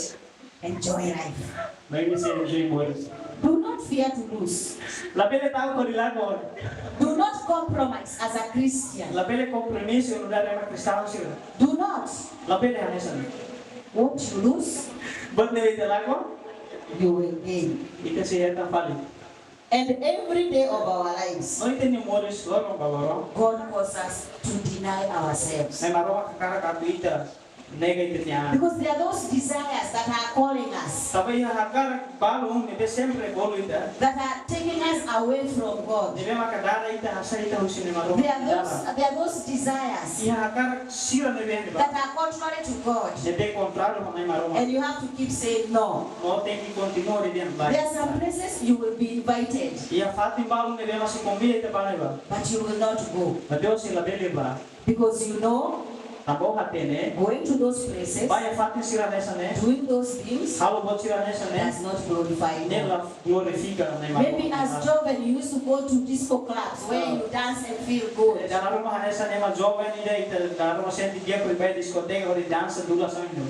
enjoy life. No imi sei enjoy moris. Do not fear to lose. Labele ta'uk hodi lakon. Do not compromise as a Christian. Labele kompromisu nu'udar ema kristaun sira. Do not. Labele hanesan. What you lose, Buat ne'ebé ita lakon, you will gain. Ita sei hetan fali. And every day of our lives, No ita-nia moris loron ba loron, God calls us to deny ourselves. Nai Maromak hakarak atu ita nega ita-nia an. Because there are those desires that are calling us. Tanba iha hakarak balun ne'ebé sempre bolu ita. That are taking us away from God. Ne'ebé maka dada ita, hasai ita husi Nai Maromak. There are those, there are those desires Iha hakarak sira ne'ebé ba. That are contrary to God. Ne'ebé kontráriu ho Nai Maromak. And you have to keep saying no. No tenke kontinua dehan lae. There are some places you will be invited. Iha fatin balun ne'ebé mak sei konvida ita ba ne'ebá. But you will not go. Maibé ó sei labele bá. Because you know, Tanba ó hatene, going to those places, bá iha fatin sira hanesan ne'e, doing those things, halo buat sira hanesan ne'e, does not glorify God. Ne'e la glorifika Nai Maromak. Maybe as joven, you used to go to disco clubs where you dance and feel good. Dala ruma hanesan ema joven ida, ita dala ruma sente di'ak hodi bá diskoteka hodi dansa, dula sami no.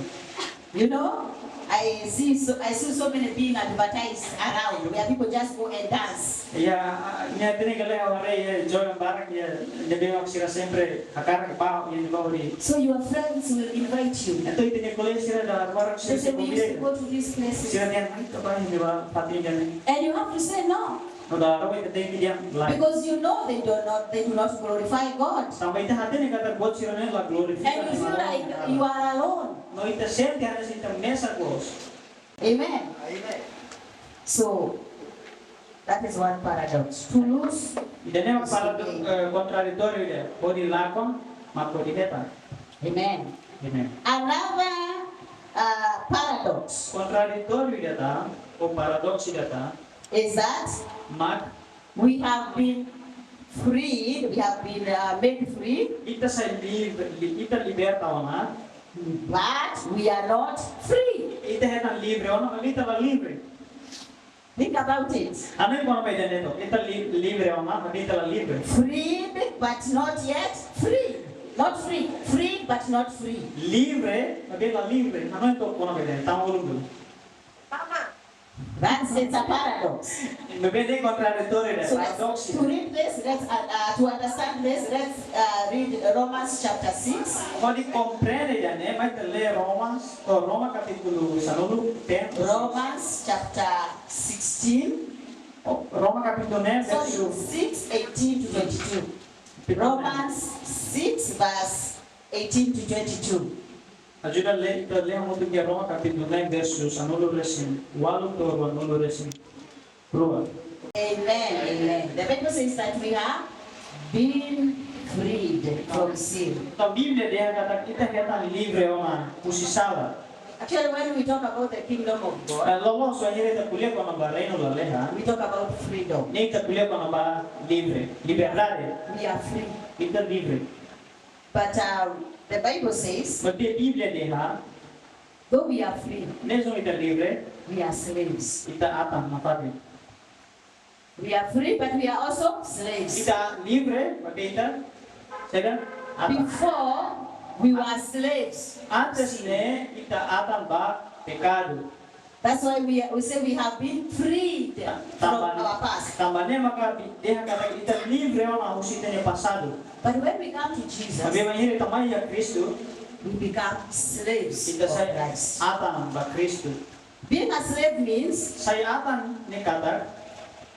You know, I see so, I see so many being advertised around where people just go and dance. Ya, ah, nia tene kale aware ya, joven barak ya, ne'ebé mak sira sempre hakarak bá, ya, ne'ebá hodi. So your friends will invite you. Entaun ita-nia kolega sira dala barak sira. They say, "We used to go to these places." Sira dehan, "Mai ita bá iha ne'ebá fatin ida-ne'e." And you have to say no. No dala ruma ita tenke dehan lae. Because you know they do not, they do not glorify God. Tanba ita hatene katak buat sira-ne'e la glorifika Nai Maromak. And you feel like you are alone. No ita sente hanesan ita mesak loos. Amen. Amen. So, that is one paradox. To lose Ida-ne'e mak is to parado-, gain. Eh, kontraditóriu ida. Hodi lakon, mak hodi hetan. Amen. Amen. Another, uh, paradox. Kontraditóriu ida tan, ou paradoksu ida tan. Is that Mak we have been freed, we have been, uh, made free. Ita sai livre, li-, ita liberta ona. But we are not free. Ita hetan livre ona, maibé ita la livre. Think about it. Hanoin kona-ba ida-ne'e to'ok. Ita li-, livre ona, maibé ita la livre. Freed, but not yet free. Not free. Free, but not free. Livre, maibé la livre. Hanoin to'ok kona-ba ida-ne'e. Tau ulun dulu. Mama. That's, it's a paradox. Maibé ne'e kontraditóriu ida, So let's, paradoksu. To read this, let's, uh, uh, to understand this, let's, uh, read Romans chapter six. Hodi komprende ida-ne'e, mai ita lee Romans, ou Roma kapítulu sanulu, ten. Romans chapter sixteen. Oh, Roma kapítulu neen, Sorry, versu six, eighteen to twenty-two. Romans six, verse eighteen to twenty-two. Ajuda lee, ita lee hamutuk iha Roma kapítulu neen, versu sanulu-resin-ualu to'o ruanulu-resin-rua. Amen, amen. The Bible says that we have been freed from sin. Entaun Bíblia dehan katak ita hetan livre ona husi sala. Actually, when we talk about the kingdom of God, Eh, loloos, wainhira ita ko'alia kona-ba reinu lalehan, we talk about freedom. Ne'e ita ko'alia kona-ba livre, liberdade. We are free. Ita livre. But, uh, the Bible says, Maibé Bíblia dehan, Though we are free, Mezmu ita livre, we are slaves. ita atan nafatin. We are free, but we are also slaves. Ita livre, maibé ita saida? Atan. Before, we were slaves. Antes ne'e, ita atan ba pekadu. That's why we, are, we say we have been freed from Tanba, our past. tanba ne'e maka dehan katak ita livre ona husi ita-nia pasadu. But when we come to Jesus, Maibé bainhira ita mai iha Kristu, we become slaves ita of sai Christ. Atan ba Kristu. Being a slave means Sai atan ne'e katak,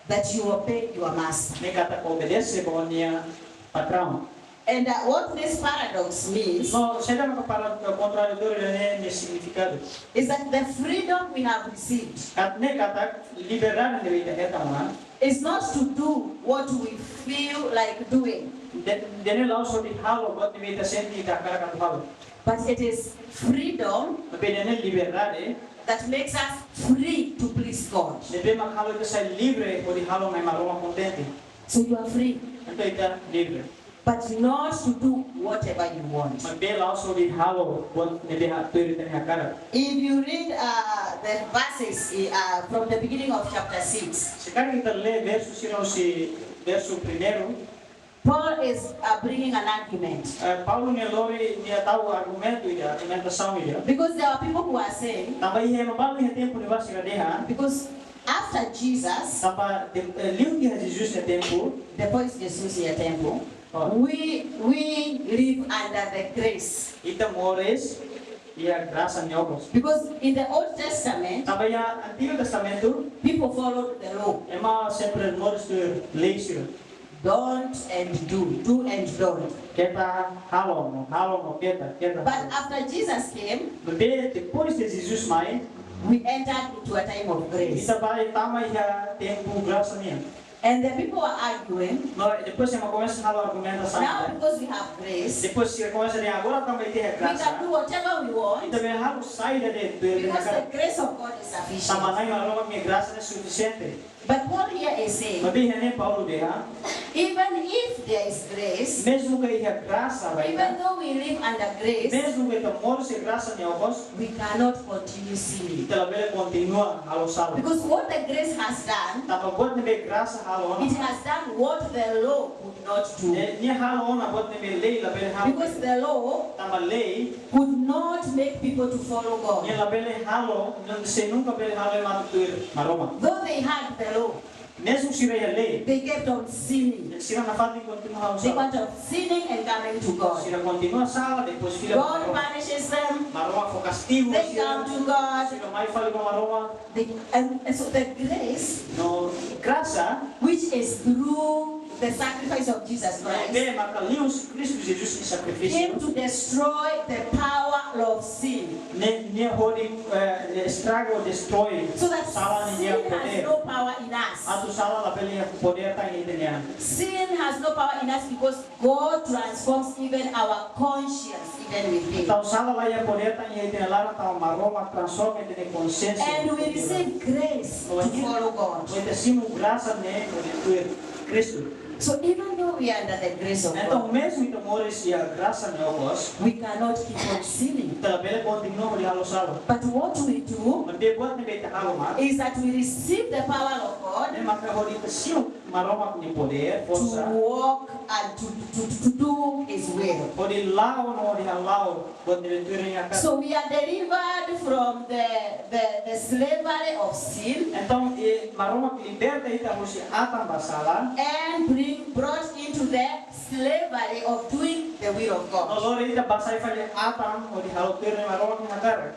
that you obey your master. ne'e katak obedese ba ó-nia patraun. And uh, what this paradox means No, saida maka para kontraditóriu ida-ne'e nia signifikadu. Is that the freedom we have received Kat ne'e katak liberdade ne'ebé ita hetan ona. Is not to do what we feel like doing, Ida-ne'e la'ós hodi halo buat ne'ebé ita sente ita hakarak atu halo. But it is freedom Maibé ida-ne'e liberdade that makes us free to please God. ne'ebé mak halo ita sai livre hodi halo mai Maromak kontente. So you are free, Entaun ita livre. But not to do whatever you want. Maibé la'ós hodi halo buat ne'ebé ha tuir ita-nia hakarak. If you read uh, the verses uh, from the beginning of chapter six, Se karik ita lee versu sira husi versu primeiru, Paul is uh, bringing an argument. Eh, Paulo nia lori nia tau argumentu ida, argumentasaun ida. Because there are people who are saying, Tanba iha ema balu iha tempu ne'ebá sira dehan. Because after Jesus, Tanba de, eh, liu iha Jesus nia tempu. Depois de Jesus nia tempu, Oh. we, we live under the grace. Ita moris iha grasa nia okos. Because in the Old Testament, Tanba iha Antigu Testamentu, people followed the law. Ema sempre moris tuir lei sira. Don't and do, do and don't. Keta halo no, halo no keta, keta. But after Jesus came, Maibé depois de Jesus mai, we entered into a time of grace. Ita bá tama iha tempu grasa nian. And the people were arguing. No, depois ema komesa halo argumentasaun. Now, because we have grace, Depois sira komesa dehan agora tanba ita iha we can do grasa, whatever we want. Ita bele halo saida de'it. Because the grace of God is sufficient. Tanba Na'i Maromak nia grasa ne'e sufisiente. But Paul here is saying, Maibé iha ne'e Paulo dehan, even if there is grace, mezmu ke iha grasa ba ita, even though we live under grace, mezmu ke ita moris iha grasa nia okos, we cannot continue sinning. Ita labele kontinua halo sala. Because what the grace has done, Tanba buat ne'ebé grasa halo ona, it has done what the law could not do. Nia, nia halo ona buat ne'ebé lei labele halo. Because the law Tanba lei could not make people to follow God. Nia labele halo, nia sei nunka bele halo ema atu tuir Maromak. Though they had the law, Mezmu sira iha lei, they kept on sinning. Sira nafatin kontinua halo They sala. kept on sinning and coming to God. Sira kontinua sala, depois fila ba God Maromak. Punishes them. Maromak fó kastigu They sira. Come to God. Sira mai fali ba Maromak. They, and, and so the grace, No grasa, which is through the sacrifice of Jesus Christ, ne'ebé maka liu husi Kristu Jesus nia sakrifísiu, came to destroy the power of sin. Nia, nia hodi, eh, estraga ou destrói. So that Sala nia sin has podér. No power in us. Atu sala labele iha podér tan iha ita-nia an. Sin has no power in us because God transforms even our conscience, even within. Entaun sala la iha podér tan iha ita-nia laran tanba Maromak transforma ita-nia konsiénsia. And we receive grace to follow God. Ita simu grasa ne'e hodi tuir Kristu. So even though we are under the grace of God, Entaun mezmu ita moris iha grasa nia okos, we cannot keep on sinning. Ita labele kontinua hodi halo sala. But what we do Maibé buat ne'ebé ita halo mak, Is that we receive the power of God ne'e maka hodi ita simu Maromak nia podér, to forsa, walk and to, to, to do His will. hodi la'o no hodi hala'o buat ne'ebé tuir nia hakarak. So we are delivered from the, the, the slavery of sin Entaun, eh, Maromak liberta ita husi atan ba sala. And bring, brought into the slavery of doing the will of No God. lori ita ba sai fali atan hodi halo tuir Maromak nia hakarak.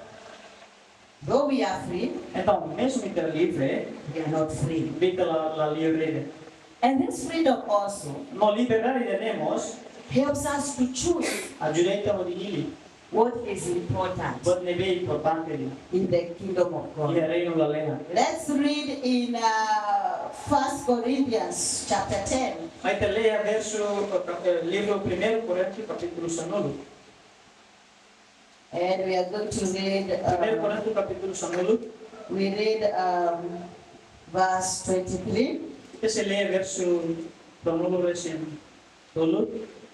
Though we are free, Entaun, mezmu ita livre, we are not free. maibé ita la, la livre. And this freedom also No liberdade ida-ne'e mós helps us to choose ajuda ita hodi hili what is important buat ne'ebé importante in the kingdom of God. iha reinu lalehan. Let's read in uh, First Corinthians chapter ten. Mai ita lee versu, eh, livru Primeiru Korintu, kapítulu sanulu. And we are going to read, Primeiru uh, Korintu, kapítulu sanulu. We read um, verse twenty-three. Ita sei lee versu sanulu-resin-tolu.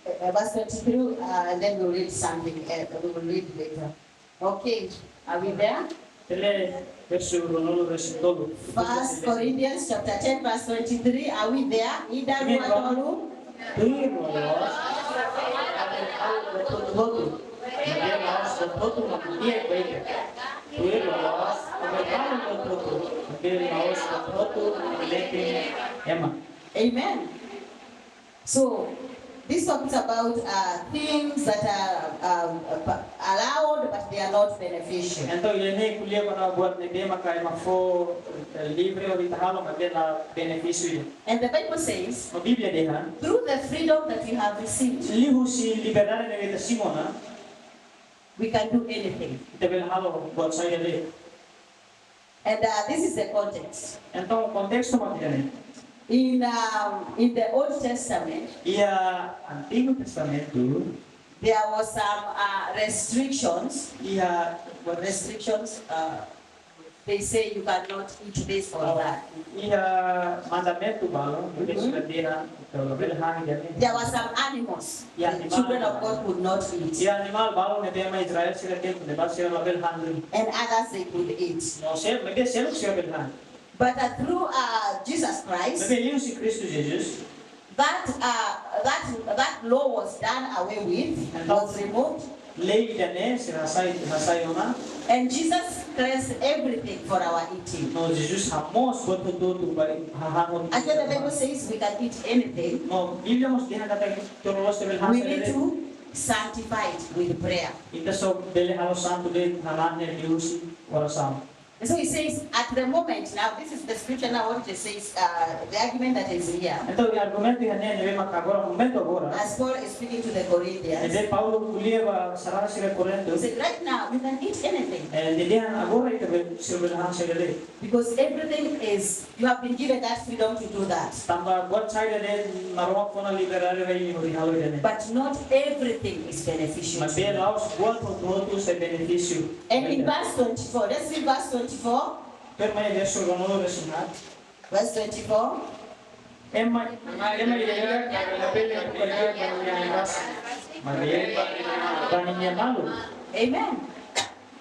Uh, verse twenty-three, uh, and then we'll read something else. We will read later. Okay, are we there? Lee versu ruanulu-resin-tolu. First Corinthians chapter ten, verse twenty-three. Are we there? Ida, rua, tolu. Tuir loloos, ita bele halo buat hotu-hotu maibé la'ós buat hotu mak di'ak ba ita. Tuir loloos, ita bele halo buat hotu-hotu maibé la'ós buat hotu mak metin ema. Amen. So, this talks about uh, things that are um, allowed but they are not beneficial. Entaun, ida-ne'e ko'alia kona-ba buat ne'ebé maka ema fó, eh, livre hodi ita halo, maibé la benefísiu. And the Bible says, no Bíblia dehan, through the freedom that we have received, liuhusi liberdade ne'ebé ita simu ona, we can do anything. Ita bele halo buat saida de'it. And uh, this is the context. Entaun, kontestu mak ida-ne'e. In, um, in the Old Testament, iha Antigu Testamentu, there was some uh, restrictions. Iha buat restrictions, uh, they say you cannot eat this or that. Iha mandamentu balu, ne'ebé sira dehan ita labele han ida-ne'e. There were some animals the children of God could not eat. Iha animál balu ne'ebé ema Israel sira dehan ne'ebé sira labele han. And others they could eat. No, sel-, maibé seluk sira bele han. But uh, through uh, Jesus Christ, maibé liuhusi Kristu Jesus, that, uh, that, that law was done away with, was removed. Lei ida-ne'e sira hasai, hasai ona. And Jesus cleansed everything for our eating. No Jesus hamoos buat hotu-hotu ba hahán. Again, the Bible says we can eat anything. No Bíblia mós dehan katak tuir loloos ita bele han saida de'it. We need to sanctify it with prayer. Ita só bele halo santu de'it hahán ne'e liuhusi orasaun. And so he says, at the moment, now this is the scripture now, what it says, uh, the argument that is here. Entaun, argumentu ida-ne'e ne'ebé maka agora, momentu agora, as Paul is speaking to the Corinthians, ne'ebé Paulo ko'alia ba sarani sira Korintu, he said, right now, you can eat anything. Eh, nia dehan agora ita bele, sira bele han saida de'it. Because everything is, you have been given that freedom to do that. Tanba buat saida de'it Maromak fó ona liberdade ba imi hodi halo ida-ne'e. But not everything is beneficial. Maibé la'ós buat hotu-hotu sai benefísiu. And in verse twenty-four, let's read verse twenty-four. Tuirmai versu ruanulu-resin-haat. Verse twenty-four. Ema, ema ida-idak labele buka di'ak ba nia an rasik, maibé ba nia maluk. Amen.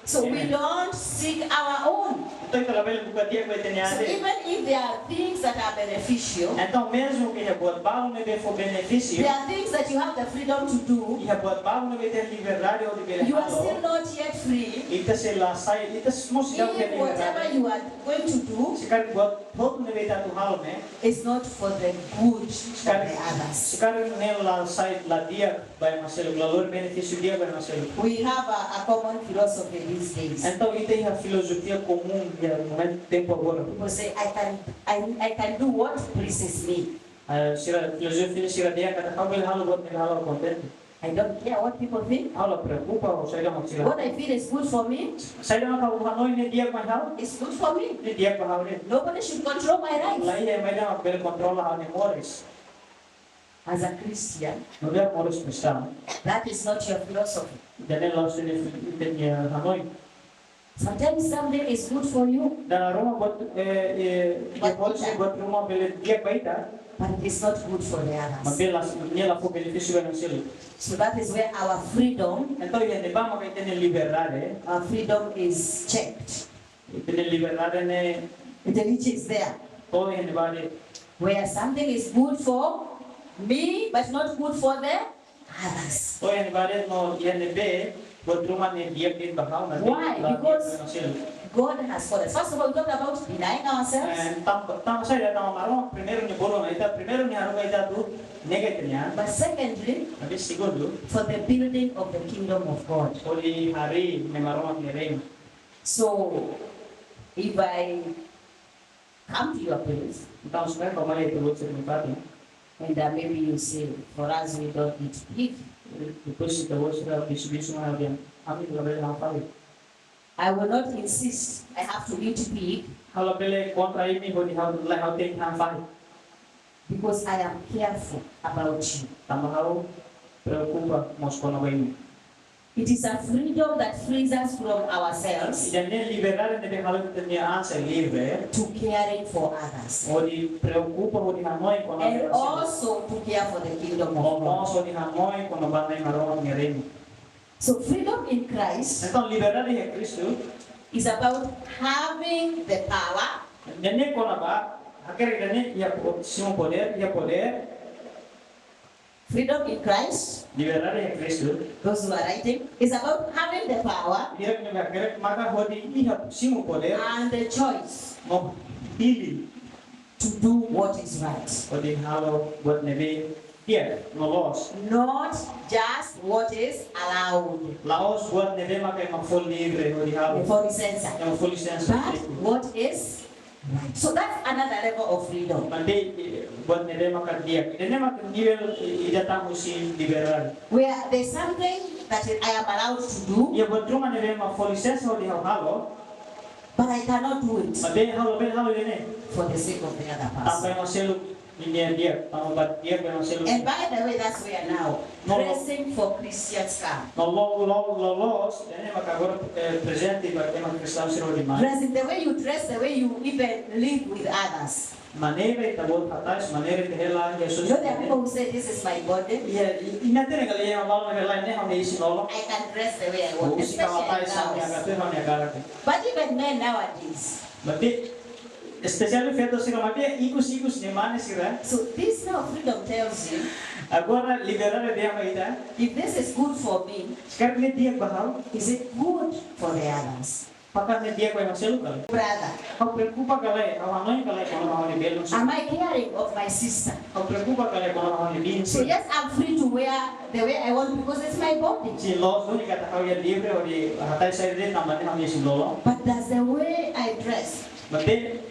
So we don't seek our own. Entaun, ita labele buka di'ak ba ita-nia an de'it. So even if there are things that are beneficial, entaun, mezmu ke iha buat balu ne'ebé fó benefísiu, there are things that you have the freedom to do, iha buat balu ne'ebé ita iha liberdade hodi bele halo, you are still not yet free. Ita sei la sai, ita mós seidauk iha liberdade. If whatever you are going to do, se karik buat hotu ne'ebé ita atu halo ne'e, it's not for the good of the others. Se karik ne'e la sai, la di'ak ba ema seluk, la lori benefísiu di'ak ba ema seluk. We have a, a common philosophy these days. Entaun, ita iha filozofia komún iha momentu, tempu agora. People say, "I can, I, I can do what pleases me." Eh, sira, filozofia sira dehan katak ha'u bele halo buat ne'ebé ha'u kontente. I don't care what people think. Ha'u la preokupa ho saida mak sira. What I feel is good for me. Saida mak ha'u hanoin ne'e di'ak mai ha'u, it's good for me. Ne'e di'ak ba ha'u de'it. Nobody should control my life. Laiha ema ida mak bele kontrola ha'u-nia moris. As a Christian, nu'udar moris kristaun, that is not your philosophy. Ida-ne'e la'ós ita-nia, ita-nia hanoin. Sometimes something is good for you, dala ruma buat, eh, eh, but moris ne'e buat ruma bele di'ak ba ita, but it is not good for the others. Maibé la, nia la fó benefísiu ba ema seluk. So that is where our freedom, entaun, iha ne'ebá maka ita-nia liberdade, our freedom is checked. Ita-nia liberdade ne'e, it reaches there. To'o iha ne'ebá de'it. Where something is good for me, but not good for the others. To'o iha ne'ebá de'it no iha ne'ebé buat ruma ne'e di'ak de'it ba ha'u, maibé la di'ak ba ema seluk. Why? Because God has called us. First of all, we talked about denying ourselves. Eh, tanba, tanba saida? Tanba Maromak primeiru nia bolu ona ita, primeiru nia haruka ita atu nega ita-nia an. But secondly, maibé segundu, for the building of the kingdom of God. Hodi harii Maromak nia reinu. So, if I come to your place, entaun, se karik ha'u mai iha ita-boot sira-nia fatin, and uh, maybe you say, "For us, we don't eat pig." Depois ita-boot sira bisu-bisu mai ha'u dehan, "Ami labele han fahi." I will not insist I have to eat pig. Ha'u labele kontra imi hodi ha'u, lae, ha'u tenke han fahi. Because I am careful about you. Tanba ha'u preokupa mós kona-ba imi. It is a freedom that frees us from ourselves. Ida-ne'e liberdade ne'ebé halo ita-nia an sai livre, to caring for others, hodi preokupa, hodi hanoin kona-ba ema seluk. And also to care for the kingdom of God. No mós hodi hanoin kona-ba Nai Maromak nia reinu. So freedom in Christ Entaun, liberdade iha Kristu is about having the power ne'e kona-ba hakerek ida-ne'e iha po-, simu podér, iha podér. Freedom in Christ, liberdade iha Kristu, those who are writing, is about having the power, ida-ne'ebé hakerek maka hodi iha simu podér, and the choice no hili to do what is right, hodi halo buat ne'ebé di'ak no loos. Not just what is allowed. La'ós buat ne'ebé maka ema fó livre hodi halo. Fó lisensa. Ema fó lisensa. But what is right. So that's another level of freedom. Maibé, eh, buat ne'ebé maka di'ak. Ida-ne'e maka nivel, eh, ida tan husi liberdade. Where there's something that I am allowed to do, iha buat ruma ne'ebé ema fó lisensa hodi ha'u halo, but I cannot do it, maibé ha'u labele halo ida-ne'e for the sake of the other person. Tanba ema seluk ninia di'ak, tanba buat di'ak ba ema seluk. And by the way, that's where now, no, dressing for Christians come. No, lo, lo, lo, loos, ida-ne'e maka agora, eh, prezente ba ema kristaun sira hodi mai. Dressing, the way you dress, the way you even live with others. Maneira ita-boot hatais, maneira ita hela iha sosiedade. You know, there are people who say, "This is my body." Iha, i, i ema hatene katak iha malu hela ne'e ha'u-nia isin-lolon. I can dress the way I want, especially girls. Ha'u hakarak ha'u-nia agora. But even men nowadays. Maibé, espesiál feto sira, maibé ikus-ikus ne'e mane sira. So this now freedom tells you, agora liberdade dehan ba ita, if this is good for me, se karik ne'e di'ak ba ha'u, is it good for the others? Apakah ne'e di'ak ba ema seluk ka lae? Brother. Ha'u preokupa ka lae, ha'u hanoin ka lae kona-ba ha'u-nia belun sira. Am I caring of my sister? Ha'u preokupa ka lae kona-ba ha'u-nia biin sira. So yes, I'm free to wear the way I want because it's my body. Sin, loos duni katak ha'u iha livre hodi hatais saida de'it tanba ne'e ha'u-nia isin-lolon. But does the way I dress, maibé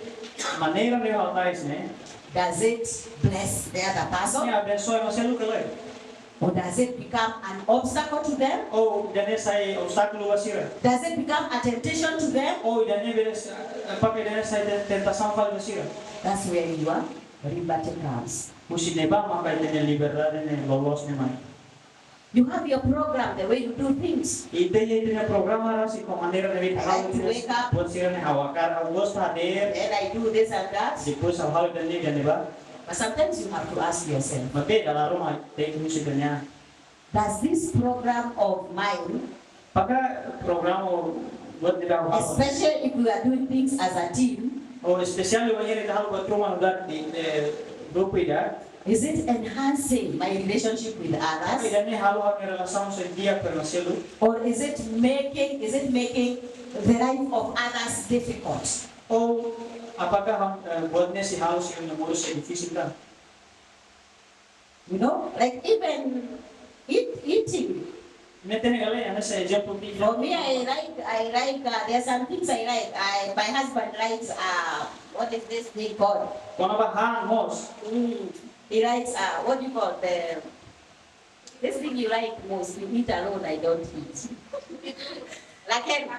maneira ne'ebé ha'u hatais ne'e, does it bless the other person? Ne'e abensoa ema seluk ka lae? Or does it become an obstacle to them? Ou ida-ne'e sai obstákulu ba sira? Does it become a temptation to them? Ou ida-ne'e bele sa-, apakah ida-ne'e sai ten-, tentasaun fali ba sira? That's where your liberty comes. Husi ne'ebá maka ita-nia liberdade ne'e loloos ne'e mai. You have your program, the way you do things. Ita iha ita-nia programa rasik ho maneira ne'ebé ita halo buat sira-ne'e. I like to wake up. Buat sira-ne'e ha'u hakarak, ha'u gosta hadeer. Then I do this and that. Depois ha'u halo ida-ne'e, ida-ne'ebá. But sometimes you have to ask yourself, maibé dala ruma tenke husu ita-nia an, does this program of mine, apakah programa buat ida ha'u halo, especially if we are doing things as a team, ou espesiál wainhira ita halo buat ruma nu'udar, eh, grupu ida, is it enhancing my relationship with others? Ida-ne'e halo ha'u-nia relasaun sai di'ak ba ema seluk? Or is it making, is it making the life of others difficult? Ou apakah, eh, buat ne'e sei halo sira-nia moris sai difisil ka? You know, like even eat, eating. Imi hatene ka lae, hanesan ezemplu ida. For me, I like, I like, uh, there are some things I like. I, my husband likes, uh, what is this thing called? Kona-ba han mós. Mm. He likes, uh, what do you call the, this thing you like most? You eat alone, I don't eat. Laken.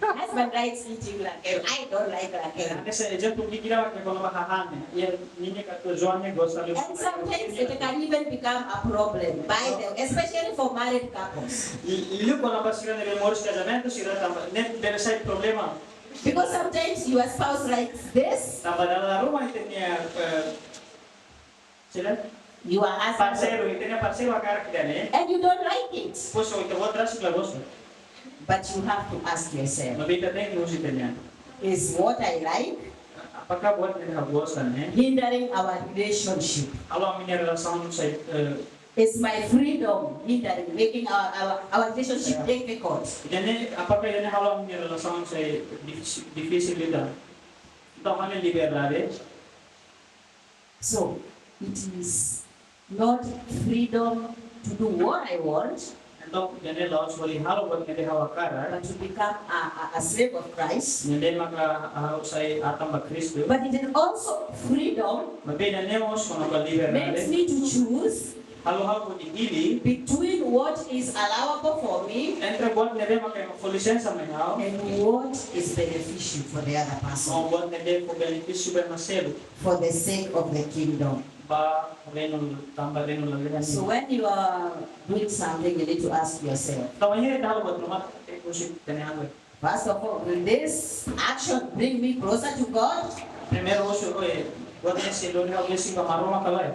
Husband likes eating laken. I don't like laken. Hanesan ezemplu ida, kona-ba hahán ne'e. Iha ninia katuas-oan ne'e gosta liu. And sometimes it can even become a problem by the, especially for married couples. I, i liu kona-ba sira ne'ebé moris kazamentu, sira tanba ne'e bele sai problema. Because sometimes your spouse likes this. Tanba dala ruma ita-nia, eh, sira? Your husband. Parseiru, ita-nia parseiru hakarak ida-ne'e. And you don't like it. Pois, ita-boot rasik la gosta. But you have to ask yourself, maibé ita tenke husu ita-nia an, is what I like, apakah buat ne'ebé ha'u gosta ne'e, hindering our relationship? Halo ami-nia relasaun sai, eh, is my freedom hindering, making our, our, our relationship, ya, difficult? Ida-ne'e, apakah ida-ne'e halo ami-nia relasaun sai difis-, difisil ida? Entaun, ami-nia liberdade. So, it is not freedom to do what I want, entaun, ida-ne'e la'ós hodi halo buat ne'ebé ha'u hakarak, but to become a, a, a slave of Christ. Ne'ebé maka ha'u sai atan ba Kristu. But it is also freedom, maibé ida-ne'e mós kona-ba liberdade, makes me to choose, halo ha'u hodi hili, between what is allowable for me, entre buat ne'ebé maka ema fó lisensa mai ha'u, and what is beneficial for the other person, no buat ne'ebé fó benefísiu ba ema seluk, for the sake of the kingdom. Ba reinu, tanba reinu lalehan. So when you are doing something, you need to ask yourself, entaun, wainhira ita halo buat ruma, tenke husu ita-nia an. First of all, will this action bring me closer to God? Primeiru husu, oe, buat ne'e sei lori ha'u besik ba Maromak ka lae?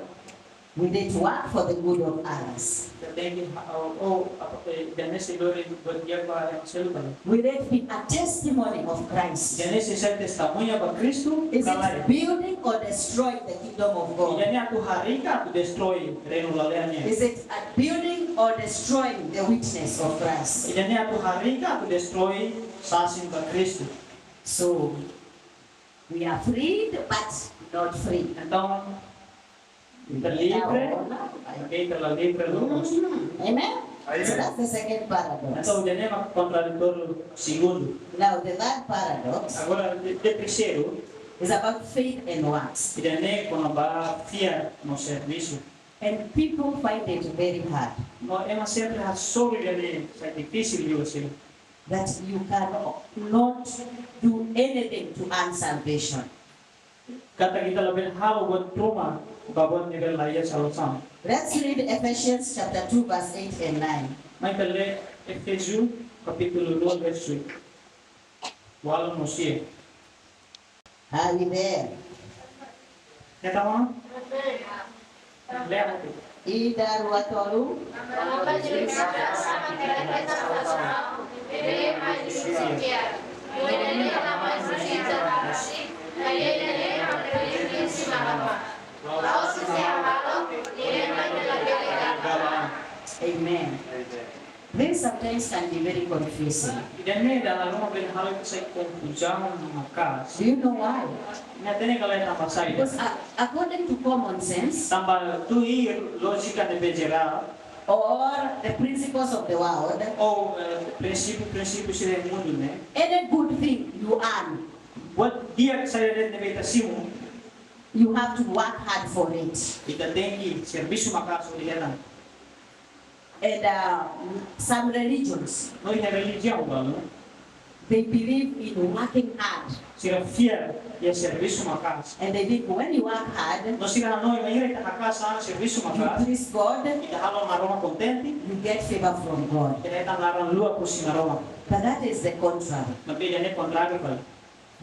We need to work for the good of others. Ita tenke, oh, oh, apa, eh, ida-ne'e sei lori buat di'ak ba ema seluk. We need to be a testimony of Christ. Ida-ne'e sei sai testemuña ba Kristu. Is Ka lae? It building or destroying the kingdom of God? Ida-ne'e atu harii ka atu destrói reinu lalehan nian? Is it building or destroying the witness of Christ? Ida-ne'e atu harii ka atu destrói sasin ba Kristu? So, we are freed, but not free. Entaun, ita livre, maibé ita la livre loos. Amen? So that's the second paradox. Entaun, ida-ne'e mak kontraditóriu segundu. Now, the third paradox Agora, de, de terseiru, is about faith and works. Ida-ne'e kona-ba fiar no servisu. And people find it very hard. No ema sempre hasoru ida-ne'e sai difisil liu sira. That you cannot do anything to earn salvation. Katak ita labele halo buat ruma ba buat ne'ebé la iha salvasaun. Let's read Ephesians chapter two, verse eight and nine. Mai ita lee Efésiu kapítulu dua versu ualu no sia. Are we there? Ita mau? Lee apa tu? Ida, rua, tolu. Amen. This sometimes can be very confusing. Ida-ne'e dala ruma bele halo ita sai konfuzaun maka'as. Do you know why? Ita hatene ka lae tanba saida? Because uh, according to common sense Tanba tuir lójika ne'ebé jerál, or the principles of the world, ou eh, prinsípiu, prinsípiu sira iha mundu ne'e, any good thing you earn, buat di'ak saida de'it ne'ebé ita simu, you have to work hard for it. Ita tenke servisu maka'as hodi hetan. And uh, some religions, No iha relijiaun balu, they believe in working hard. Sira fiar iha servisu maka'as. And they think when you work hard, No sira hanoin bainhira ita haka'as an servisu you maka'as, please God, ita halo Na'i Maromak kontente, you get favor from God. ita hetan laran luak husi Na'i Maromak. But that is the contrary. Maibé ida-ne'e kontráriu fali.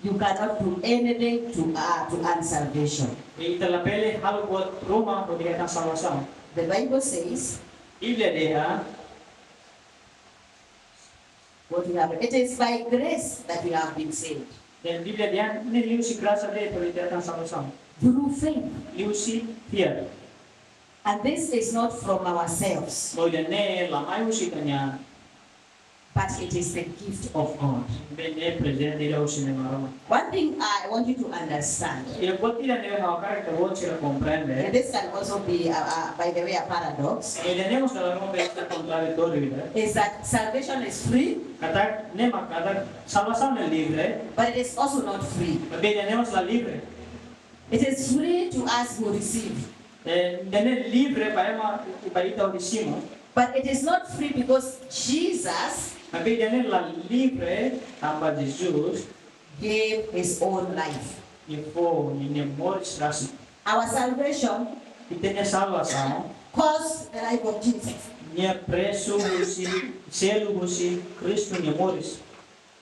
You cannot do anything to, uh, to earn salvation. Ita labele halo buat ruma hodi hetan salvasaun. The Bible says, Bíblia dehan, what we have, it is by grace that we have been saved. Iha Bíblia dehan ne'e liuhusi grasa de'it ita hetan salvasaun. Through faith. Liuhusi fiar. And this is not from ourselves, No ida-ne'e la mai husi ita-nia an. But it is the gift of God. Maibé ne'e prezente ida husi Na'i Maromak. One thing I want you to understand, I buat ida ne'ebé ha'u hakarak ita-boot sira komprende. And this can also be, uh, uh, by the way, a paradox, Ida-ne'e mós dala ruma bele sai kontraditóriu ida. Is that salvation is free, Katak, ne'e mak katak salvasaun ne'e livre, but it is also not free. maibé ida-ne'e mós la livre. It is free to us who receive, Eh, ida-ne'e livre ba ema, ba ita hodi simu. But it is not free because Jesus Maibé ida-ne'e la livre tanba Jesus gave his own life. nia fó nia moris rasik. Our salvation Ita-nia salvasaun cost the life of Jesus. Nia presu husi, selu husi Kristu nia moris.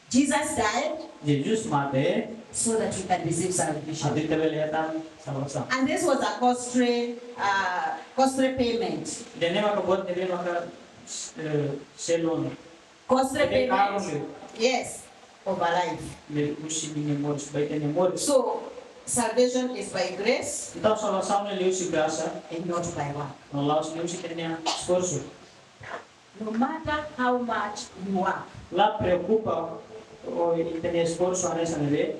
Jesus died Jesus mate so that we can receive salvation. Atu ita bele hetan salvasaun. And this was a costly, uh, costly payment. Ida-ne'e maka buat ne'ebé maka eh, selu ona. Costly Ne'e karu payment. liu. Yes, of our life. Ne'e husi nia moris, ba ita-nia moris. So, salvation is by grace Entaun salvasaun ne'e liuhusi grasa and not by work. no la'ós liuhusi ita-nia esforsu. No matter how much you work, La preokupa ita-nia esforsu hanesan ne'ebé,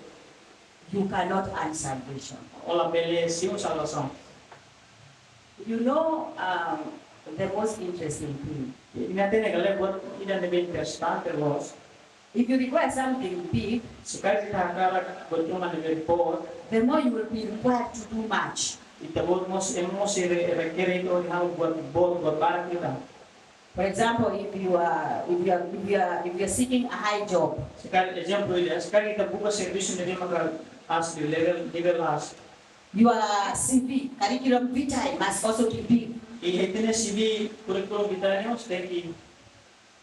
you cannot earn salvation. Ó labele simu salvasaun. You know, um, the most interesting thing. Imi hatene ka lae buat ida ne'ebé interesante loos? If you require something big, Se karik ita hakarak buat ruma ne'ebé boot, the more you will be required to do much. Ita-boot mós, ema mós sira rekere ita hodi halo buat boot, buat barak ida. For example, if you are if you are if you are if you are seeking a high job, Se karik, ezemplu ida, se karik ita buka servisu ne'ebé maka aas liu, nivel, nivel aas. Your C V, curriculum vitae, must also be big. I ita-nia C V, curriculum vitae ne'e mós tenke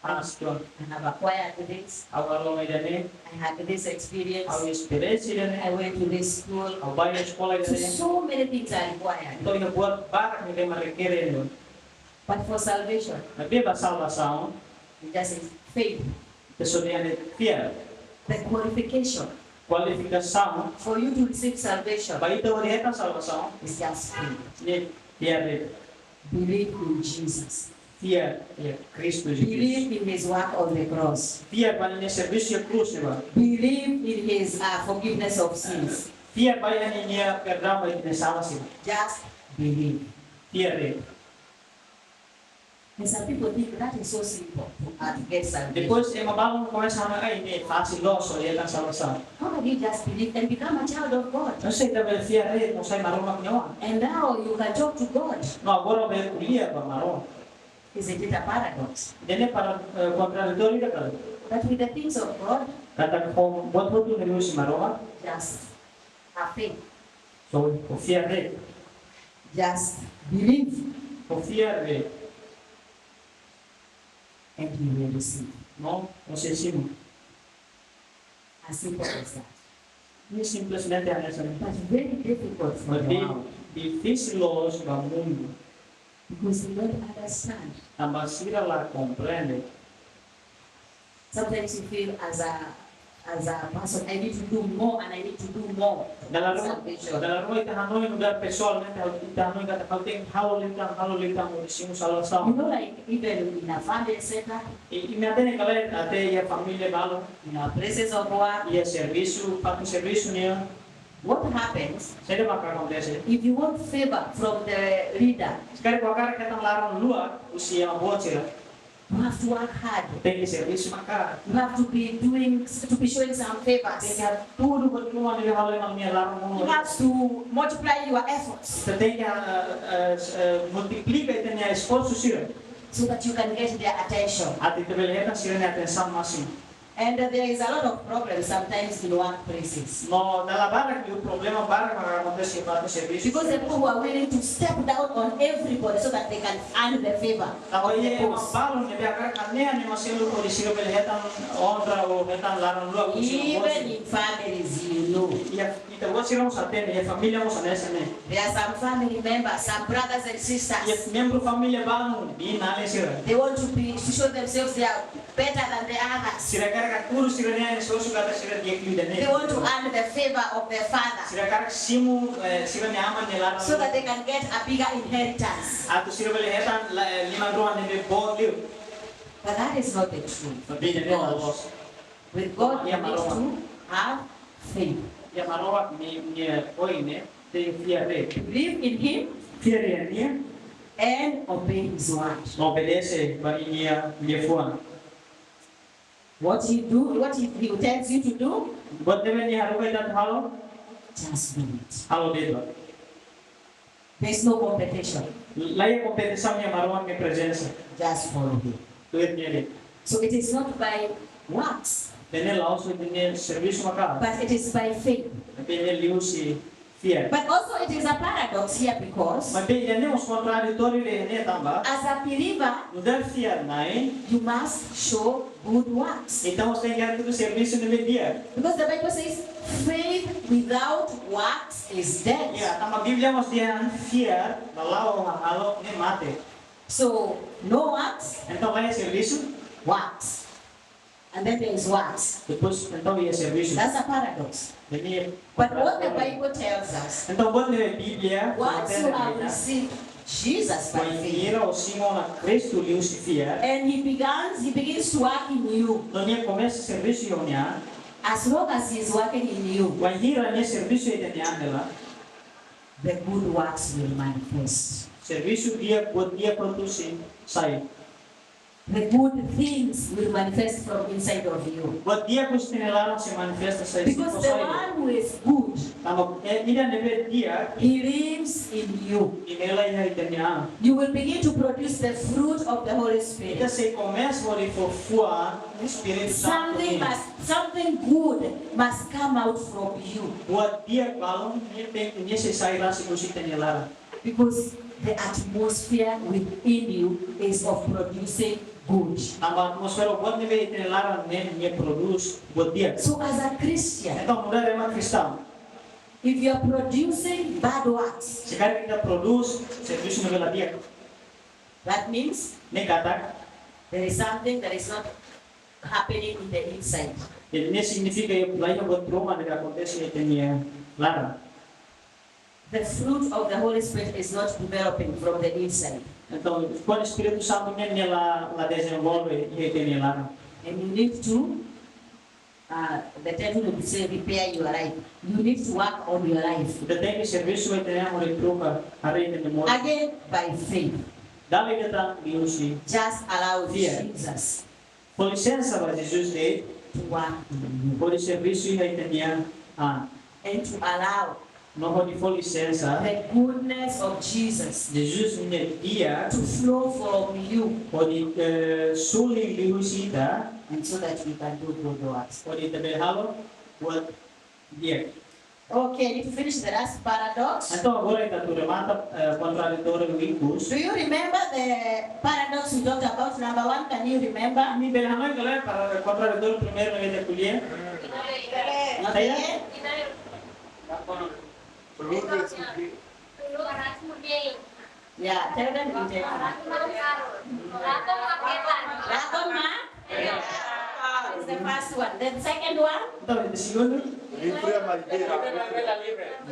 Pastor. I have acquired this. Ha'u halo ida-ne'e. I had this experience. Ha'u esperiénsia ida-ne'e. I went to this school. Ha'u bá iha eskola So, ida-ne'e. So many things are required. Entaun, iha buat barak ne'ebé mak rekere. But for salvation, Maibé ba salvasaun, it just is faith. Ita só dehan fiar. The qualification Kualifikasaun for you to receive salvation ba ita hodi hetan salvasaun is just faith. ne'e fiar de'it. Believe in Jesus. Fiar iha Kristu Jesus. Believe in his work on the cross. Fiar ba ninia servisu iha krús ne'ebá. Believe in his uh, forgiveness of sins. Fiar ba ninia perdaun ba ita-nia sala sira. Just believe. Fiar de'it. And some people think that is so simple to, uh, to get salvation. Depois ema balu komesa hanoin, ai, ne'e fasil loos hodi hetan salvasaun. How can you just believe and become a child of God? Nu'usá ita bele fiar de'it no sai Maromak nia oan? And now you can talk to God. No, agora bele ko'alia ba Maromak. Isn't it a paradox? Ida-ne'e para, eh, kontraditóriu ida ka lae? But with the things of God, Katak ho buat hotu ne'ebé husi Maromak, just have faith. só ho fiar de'it. Just believe Ho fiar de'it. and you will receive. No, no sei simu. As simple as that. Ne'e simplesmente hanesan ne'e. But very difficult for the Maibé world difisil loos ba mundu. Because they don't understand. Tanba sira la komprende. Sometimes you feel as a as a person, I need to do more and I need to do more. Dala ruma, Salvation. Dala ruma ita hanoin nu'udar pesoalmente, ita hanoin katak ha'u tenke halo liután, halo liután hodi simu You salvasaun. Know, like even in a family setup, I, imi hatene ka lae, até iha família balu, in our places of work, iha servisu, fatin servisu nian, what happens saida mak akontese? If you want favor from the leader? Se karik ita hakarak hetan laran-luak husi ema boot sira, You have to work hard. Tenke servisu maka'as. You have to be doing, to be showing some favors. Tenke hatudu buat ruma ne'ebé halo ema nia laran-luak. You have to multiply your efforts. Ita tenke, eh, eh, eh, multiplika ita-nia esforsu sira. So that you can get their attention. Atu ita bele hetan sira-nia atensaun másimu. And uh, there is a lot of problems sometimes in workplaces. No, dala barak liu problema barak mak akontese iha fatin servisu. Because the people who are willing to step down on everybody so that they can earn the favor. Tanba iha ema balu ne'ebé hakarak hanehan ema seluk hodi sira bele hetan onra ou hetan laran-luak husi ema boot. Even in families, you know. Iha, ita-boot sira mós hatene, iha família mós hanesan ne'e. There are some family members, some brothers and sisters. Iha membru família balu, biin-alin sira. They want to be to show themselves they are better than the others. Sira hakarak hatudu sira-nia esforsu katak sira di'ak liu ida-ne'e. They want to earn the favor of their father. Sira hakarak simu, eh, sira-nia aman nia laran. So that they can get a bigger inheritance. Atu sira bele hetan la, eh, liman-rohan ne'ebé boot liu. But that is not the truth. Maibé ida-ne'e la'ós. With God, you need to have faith. Iha Maromak nia, nia oin ne'e, tenke fiar de'it. Believe in Him. Fiar iha Nia. And obey His word. Obedese ba Nia, Nia liafuan. What He do, what He, He tells you to do. Buat ne'ebé Nia haruka ita atu halo, just do it. Halo de'it. There's no competition. Laiha kompetisaun iha Maromak nia prezensa. Just follow Him. Tuir Nia de'it. So it is not by works. Ida-ne'e la'ós ita-nia servisu maka'as. But it is by faith. Maibé liuhusi fiar. But also it is a paradox here because. Maibé ida-ne'e mós kontraditóriu iha ne'e tanba. As a believer. Nu'udar fiar-na'in. You must show good works. Ita mós tenke hatudu servisu ne'ebé di'ak. Because the Bible says, faith without works is dead. Ya, tanba Bíblia mós dehan fiar, ba la'o hahalok ne'e mate. So, no works. Entaun, laiha servisu. Works. And then there is works. Depois, entaun, iha servisu. That's a paradox. Jadi, But what the Bible tells us, entaun, buat ne'ebé Bíblia, once you have received Jesus by faith, wainhira o simu ona Kristu liuhusi fiar, and He begins, He begins to work in you. No Nia komesa servisu iha ó-nia an. As long as He is working in you, Wainhira Nia servisu iha ita-nia an hela, the good works will manifest. Servisu di'ak, buat di'ak hotu sei sai. The good things will manifest from inside of you. Buat di'ak husi ita-nia laran sei manifesta sai. Because the one who is good, Tanba, eh, ida ne'ebé di'ak, He lives in you. Nia hela iha ita-nia an. You will begin to produce the fruit of the Holy Ita Spirit. sei komesa hodi fó fuan Espíritu Santu. Something must, something good must come out from you. Buat di'ak balun ne'e tenke, ne'e sei sai rasik husi ita-nia laran. Because the atmosphere within you is of producing good. Tanba atmosfera boot ne'ebé iha ita-nia laran ne'e, ne'e prodús buat di'ak. So as a Christian, Entaun, nu'udar ema kristaun, if you are producing bad works, se karik ita prodús servisu ne'ebé la di'ak, that means ne'e katak there is something that is not happening in the inside. Ne'e signifika iha, la iha buat ruma ne'ebé akontese iha ita-nia laran. The fruit of the Holy Spirit is not developing from the inside. Entaun, kuandu Espíritu Santu ne'e, ne'e la, la dezenvolve iha ita-nia laran. And you need to, uh, the title would say, repair your life. You need to work on your life. Ita tenke servisu iha ita-nia laran hodi troka, haree ita-nia moris. Again, by faith. Dala ida tan liuhusi fiar. Just allow Jesus. Fó lisensa ba Jesus de'it. To work in you. Hodi servisu iha ita-nia an. And to allow, no hodi fó lisensa, the goodness of Jesus, Jesus nia di'ak, to flow from you, hodi, eh, suli liuhusi ita. And so that we can do good works. Hodi ita bele halo buat di'ak. Okay, to finish the last paradox. Entaun, agora ita atu remata, eh, kontraditóriu ikus. Do you remember the paradox we talked about, number one? Can you remember? Imi bele hanoin ka lae para kontraditóriu primeiru ne'ebé ita ko'alia? Okay. Entaun, ya, tell them in Tetum. Rakon mak? Is the first one. The second one? Entaun, the second? Livre a Madeira.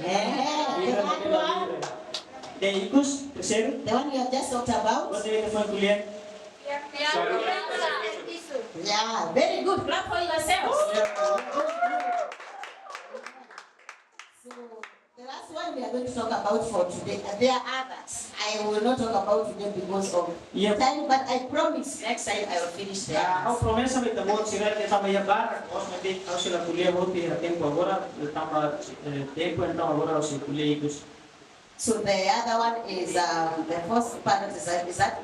Eh, the third one? The ikus, terseiru? The one you have just talked about? Buat ne'ebé ita foin ko'alia. Yeah, very good. Clap for yourselves. So, the last one we are going to talk about for today, uh, there are others. I will not talk about today because of, yep, time, but I promise next time I will finish them. Ah, ha'u promesa ba ita-boot sira katak iha barak, maibé ha'u sei la ko'alia hotu iha tempu agora, tanba, eh, tempu, entaun agora ha'u sei ko'alia ikus. So the other one is, um, the first part is that, is that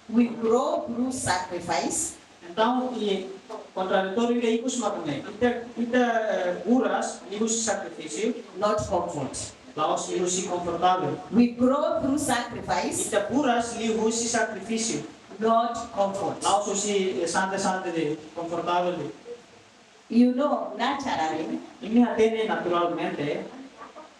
we grow through sacrifice. Entaun, iha kontraditóriu ida ikus mak ne'e. Ita, ita, eh, buras liuhusi sakrifísiu. Not comfort. La'ós liuhusi konfortavel. We grow through sacrifice. Ita buras liuhusi sakrifísiu. Not comfort. La'ós husi, eh, sante-sante de'it, konfortavel de'it. You know, naturally, imi hatene naturalmente,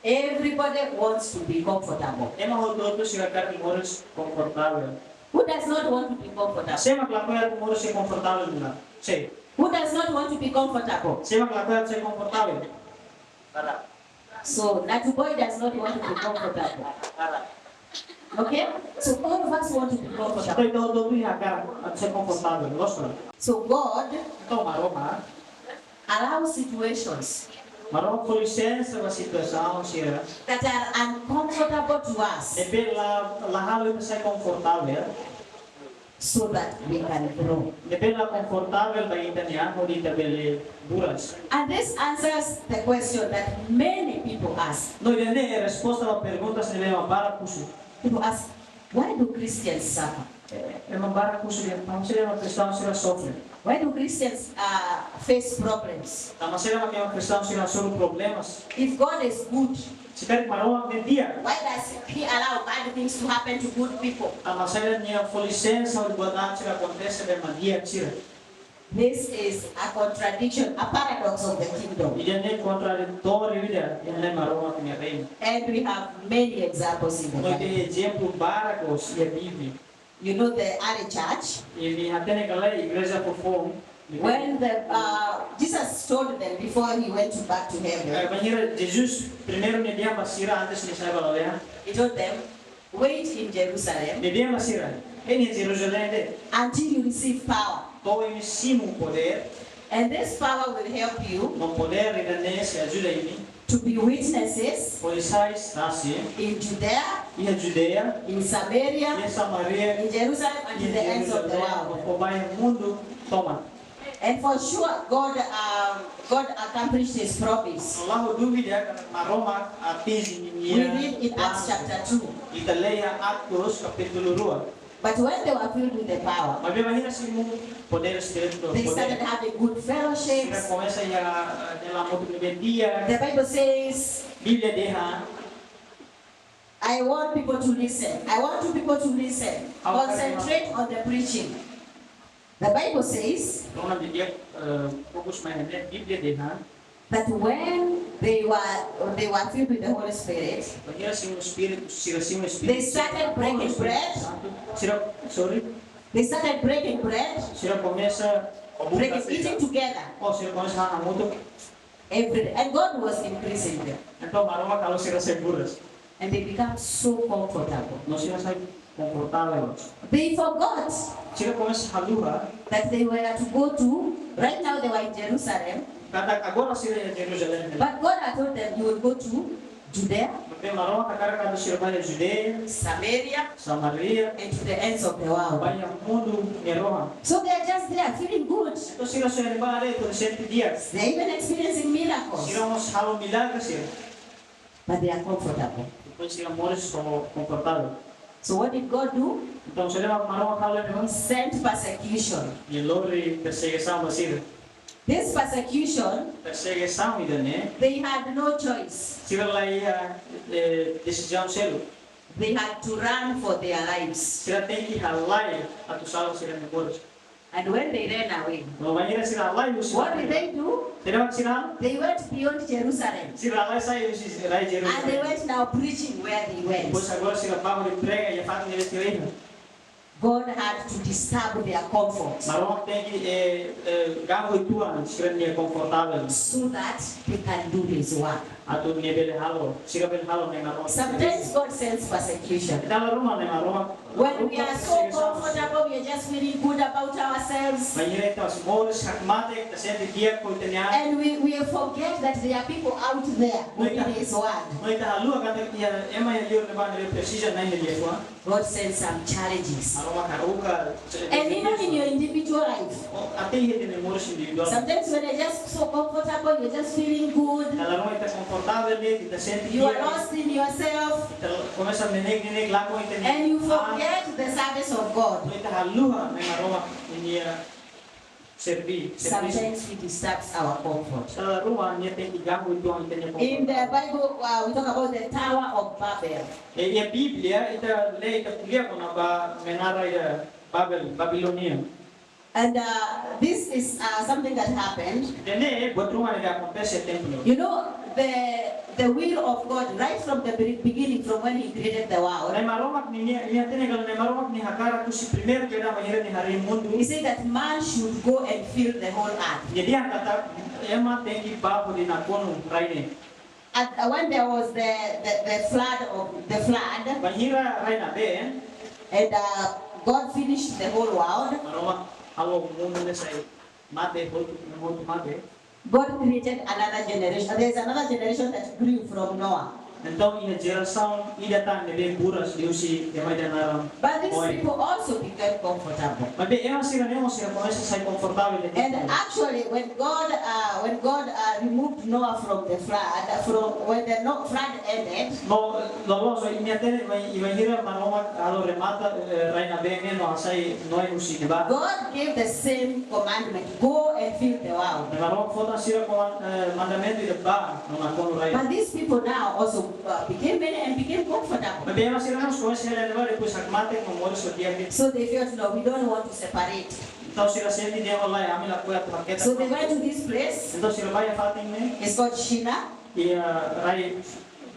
everybody wants to be comfortable. Ema hotu-hotu sira karik moris konfortavel. Who does not want to be comfortable? Sé mak lakohi atu moris konfortavel, la? Sé. Who does not want to be comfortable? Sé mak lakohi atu sai konfortavel? So, Natu Boy does not want to be comfortable. Okay? So, all of us want to be comfortable. Entaun, ita hotu-hotu hakarak atu sai konfortavel, loos ka lae? So, God, entaun, Maromak, allow situations, Maromak fó lisensa ba situasaun sira, that are uncomfortable to us, ne'ebé la, la halo ita sai konfortavel. So that we can grow. Ne'ebé la konfortavel ba ita-nia an hodi ita bele buras. And this answers the question that many people ask. No, ida-ne'e resposta ba perguntas ne'ebé ema barak husu. People ask, "Why do Christians suffer?" Eh, ema barak husu dehan, "Tanba saida mak kristaun sira sofre? Why do Christians, uh, face problems? Tanba saida mak ema kristaun sira hasoru problemas? If God is good, Se karik Maromak ne'e di'ak, why does he allow bad things to happen to good people?" Tanba saida nia fó lisensa hodi buat aat sira akontese ba ema di'ak sira? This is a contradiction, a paradox of the kingdom. Ida-ne'e kontraditóriu ida iha Maromak nia reinu. And we have many examples in the Bible. No ita iha ezemplu barak loos iha Bíblia. You know the early church? Imi hatene ka lae igreja fofoun? When the, uh, Jesus told them before he went to, back to heaven, eh, bainhira Jesus primeiru nia dehan ba sira antes nia sai ba lalehan, he told them, "Wait in Jerusalem, nia dehan ba sira, hein iha Jerusalém de'it, until you receive power. To'o imi simu podér. And this power will help you, no podér ida-ne'e sei ajuda imi, to be witnesses, hodi sai sasi, in Judea, iha Judeia, in Samaria, iha Samaria, in Jerusalem, and to the ends of the world." Fó ba iha mundu tomak. And for sure, God, um, God accomplished his promise. La ho dúvida, Maromak atinje ninia planu. We read in Acts chapter two. Ita lee iha Atos kapítulu rua. But when they were filled with the power, maibé bainhira simu podér espirituál, they started having good fellowships. Sira komesa iha, eh, nia lamotuk ne'ebé di'ak. The Bible says, Bíblia dehan, "I want people to listen. I want you people to listen. Concentrate on the preaching." The Bible says Rona didi'ak, eh, fokus mai ne'e, Bíblia dehan, that when they were, or they were filled with the Holy Spirit, bainhira simu Espíritu, sira simu Espíritu. They started breaking bread. Sira, sorry, they started breaking bread, sira komesa breaking, eating together. Oh, sira komesa hamutuk. Every day. And God was increasing them. Entaun Maromak halo sira sai buras. And they become so comfortable. No sira sai konfortavel. They forgot Sira komesa haluha that they were to go to, right now they were in Jerusalem, katak agora sira iha Jerusalém. But God had told them, "You will go to Judea, Maibé Maromak hakarak atu sira bá iha Judeia, Samaria, Samaria, and to the ends of the world." bá iha mundu nia rohan. So they are just there feeling good. Entaun sira só iha ne'ebá de'it hodi sente di'ak. They're even experiencing miracles. Sira mós halo milagre sira. But they are comfortable. Depois sira moris ho konfortavel. So what did God do? Entaun saida mak Maromak halo ne'e? He sent persecution. Nia lori persegisaun ba sira. This persecution, Persegisaun ida-ne'e, they had no choice. sira la iha, eh, desizaun seluk. They had to run for their lives. Sira tenke halai atu salva sira-nia moris. And when they ran away, No bainhira sira halai husi, what did they do? Saida mak sira halo? They went beyond Jerusalem. Sira halai sai husi rai Jerusalém. And they went now preaching where they went. Depois agora sira bá hodi prega iha fatin ne'ebé sira iha. God had to disturb their comfort Maromak tenke, eh, eh, ganggu uitoan sira-nia konfortavel. So that they can do his work. Atu nia bele halo, sira bele halo nia Maromak. Sometimes God sends persecution. Entaun la ruma nia Maromak. When we are so comfortable, we are just feeling good about ourselves. Bainhira ita moris hakmatek, ita sente di'ak ho ita-nia an. And we, we forget that there are people out there who need his word. No ita haluha katak iha ema iha liur ne'ebá ne'ebé presiza Na'i nia liafuan. God sends some challenges. Maromak haruka. And even in your individual life, Oh, até iha ita-nia moris individuál. Sometimes when you're just so comfortable, you're just feeling good, Dala ruma ita konfortavel de'it, ita sente di'ak. You are lost in yourself, Ita komesa menek-nenek lakon ita-nia an. And you forget the service of God. No ita haluha Na'i Maromak nia servi, servi. Sometimes he disturbs our comfort. Dala ruma nia tenke ganggu uitoan ita-nia konfortavel. In the Bible, uh, we talk about the Tower of Babel. Iha Bíblia, ita lee, ita ko'alia kona-ba menara ida Babel, Babilónia. And uh, this is uh, something that happened. Ida-ne'e buat ruma ne'ebé akontese iha tempu ne'e. You know, the, the will of God, right from the be- beginning, from when he created the world, Na'i Maromak nia, nia, nia hatene katak Na'i Maromak nia hakarak husi primeiru kedas bainhira nia harii mundu. He said that man should go and fill the whole earth. Jadi, nia katak ema tenke bá hodi nakonu rai ne'e. At, uh, when there was the, the, the flood of the flood, Bainhira rai nabeen, and uh, God finished the whole world, Maromak halo mundu ne'e sai mate, hotu, hotu mate. God created another generation. There is another generation that grew from Noah. Entaun, iha jerasaun ida tan ne'ebé buras liuhusi ema ida naran Noé. But these people also became comfortable. Maibé ema sira-ne'e mós sira komesa sai konfortavel de'it. And actually, when God, uh, when God uh, removed Noah from the flood, from when the no- flood ended, No, loloos, imi hatene, bainhira Maromak halo remata, eh, rai nabeen ne'e no hasai Noé husi ne'ebá. God gave the same commandment, "Go and fill the world." Maromak fó tan sira koman-, eh, mandamentu ida, bá no nakonu rai. But these people now also uh, became many and became comfortable. Maibé ema sira-ne'e mós komesa hela iha ne'ebá, depois hakmatek no moris ho di'ak. So they felt, "No, we don't want to separate." Entaun sira sente dehan, "Lae, ami lakohi atu haketak." So they went to this place. Entaun sira bá iha fatin ne'e. It's called Shinar. Iha rai,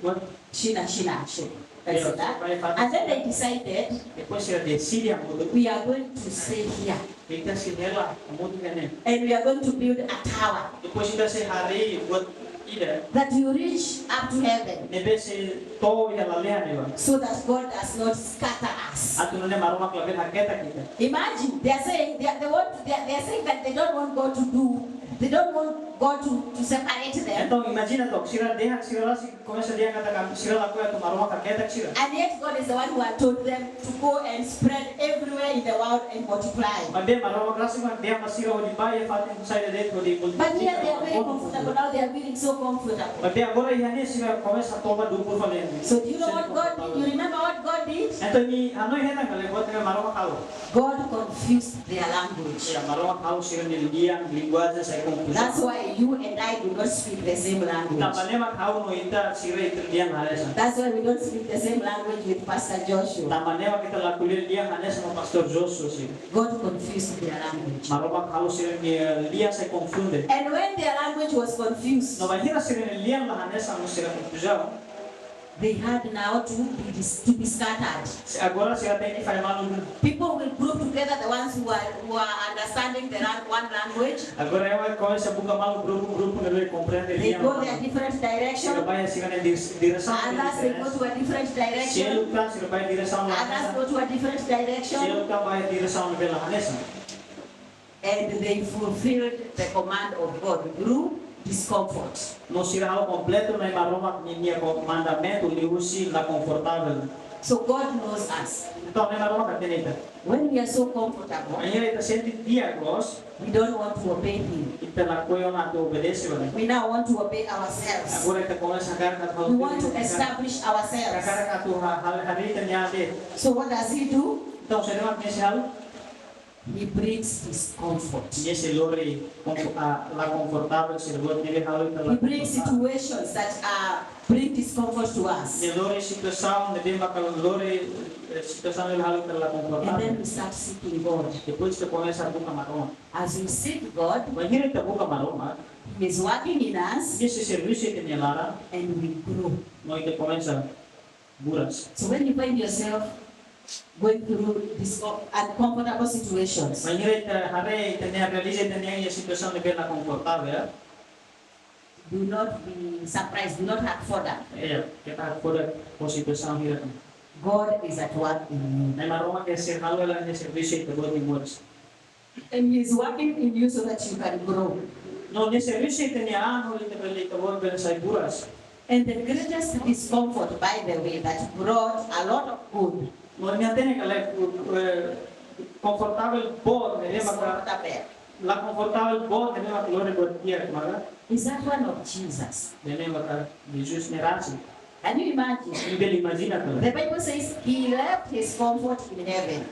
what? Shinar, Shinar, Shinar. That's it, huh? And then they decided, depois sira deside hamutuk, "We are going to stay here." Ita sei hela hamutuk iha ne'e. And we are going to build a tower. Depois ita sei harii buat ida, that will reach up to heaven, ne'ebé sei to'o iha lalehan ne'ebá. So that God does not scatter us. Atu nune'e Maromak labele haketak ita. Imagine, they are saying, they are, they want, they are, they are saying that they don't want God to do, they don't want God to, to separate them. Entaun, imajina to'ok, sira dehan, sira rasik komesa dehan katak sira lakohi atu Maromak haketak sira. And yet God is the one who had told them to go and spread everywhere in the world and multiply. Maibé Maromak rasik mak dehan ba sira hodi bá iha fatin saida de'it hodi multiplika. But here they are very comfortable now, they are feeling so comfortable. Maibé agora iha ne'e sira komesa toba dupur fali. So do you know what God did? You remember what God did? Entaun imi hanoin hela ka lae buat ne'ebé Maromak halo? God confused their language. Ya, Maromak halo sira-nia lian, linguajen sai konfuzaun. That's why you and I do not speak the same language. Tanba ne'e mak ha'u no ita, sira ita lian la hanesan. That's why we don't speak the same language with Pastor Joshua. Tanba ne'e mak ita la ko'alia lian hanesan ho Pastor Joshua sira. God confused their language. Maromak halo sira-nia lian sai konfunde. And when their language was confused, No bainhira sira-nia lian la hanesan no sira konfuzaun, they had now to be dis-, to be scattered. Se agora sira tenke fai malu duni. People will group together, the ones who are, who are understanding the lan-, one language. Agora ema komesa buka malu grupu, grupu ne'ebé komprende lian. They go their different direction. Sira ba iha sira-nia dir-, diresaun diferente. Others, they go to a different direction. Seluk tan sira ba iha diresaun la hanesan. Others go to a different direction. Seluk tan ba iha diresaun ne'ebé la hanesan. And they fulfilled the command of God through discomfort. No sira halo kompletu Na'i Maromak ninia ko-, mandamentu liuhusi la konfortavel. So God knows us. Entaun Na'i Maromak hatene ita. When we are so comfortable, Bainhira ita sente di'ak loos, we don't want to obey Him. Ita lakohi ona atu obedese ba Nia. We now want to obey ourselves. Agora ita komesa hakarak atu halo. We want to establish ourselves. Hakarak atu ha-, ha-, harii ita-nia an de'it. So what does He do? Entaun saida mak Nia sei halo? He brings discomfort. Nia sei lori konfo-, ah, la konfortavel, sira buat ne'ebé halo ita la konfortavel. He brings situations that, uh, bring discomfort to us. Nia lori situasaun ne'ebé maka lori, eh, situasaun ne'ebé halo ita la konfortavel. And then we start seeking God. Depois ita komesa buka Maromak. As we seek God, Bainhira ita buka Maromak, He is working in us, Nia sei servisu iha ita-nia laran, and we grow. No ita komesa buras. So when you find yourself going through these co-, uncomfortable situations, Bainhira ita haree, ita-nia realiza ita-nia iha situasaun ne'ebé la konfortavel, do not be surprised, do not hakfodak. Ya, keta hakfodak ho situasaun hirak ne'e. God is at work in you. Na'i Maromak sei halo hela nia servisu iha ita-boot nia moris. And He is working in you so that you can grow. No, Nia servisu iha ita-nia an hodi ita bele, ita-boot bele sai buras. And the greatest discomfort, by the way, that brought a lot of good. No, imi hatene ka lae, eh, konfortavel boot ne'ebé maka, Discomfortable. La konfortavel boot ne'ebé maka lori buat di'ak maka, Is that one of Jesus. Ne'e maka Jesus nia rasik. Can you imagine? Imi bele imajina ka lae? The Bible says He left His comfort in heaven.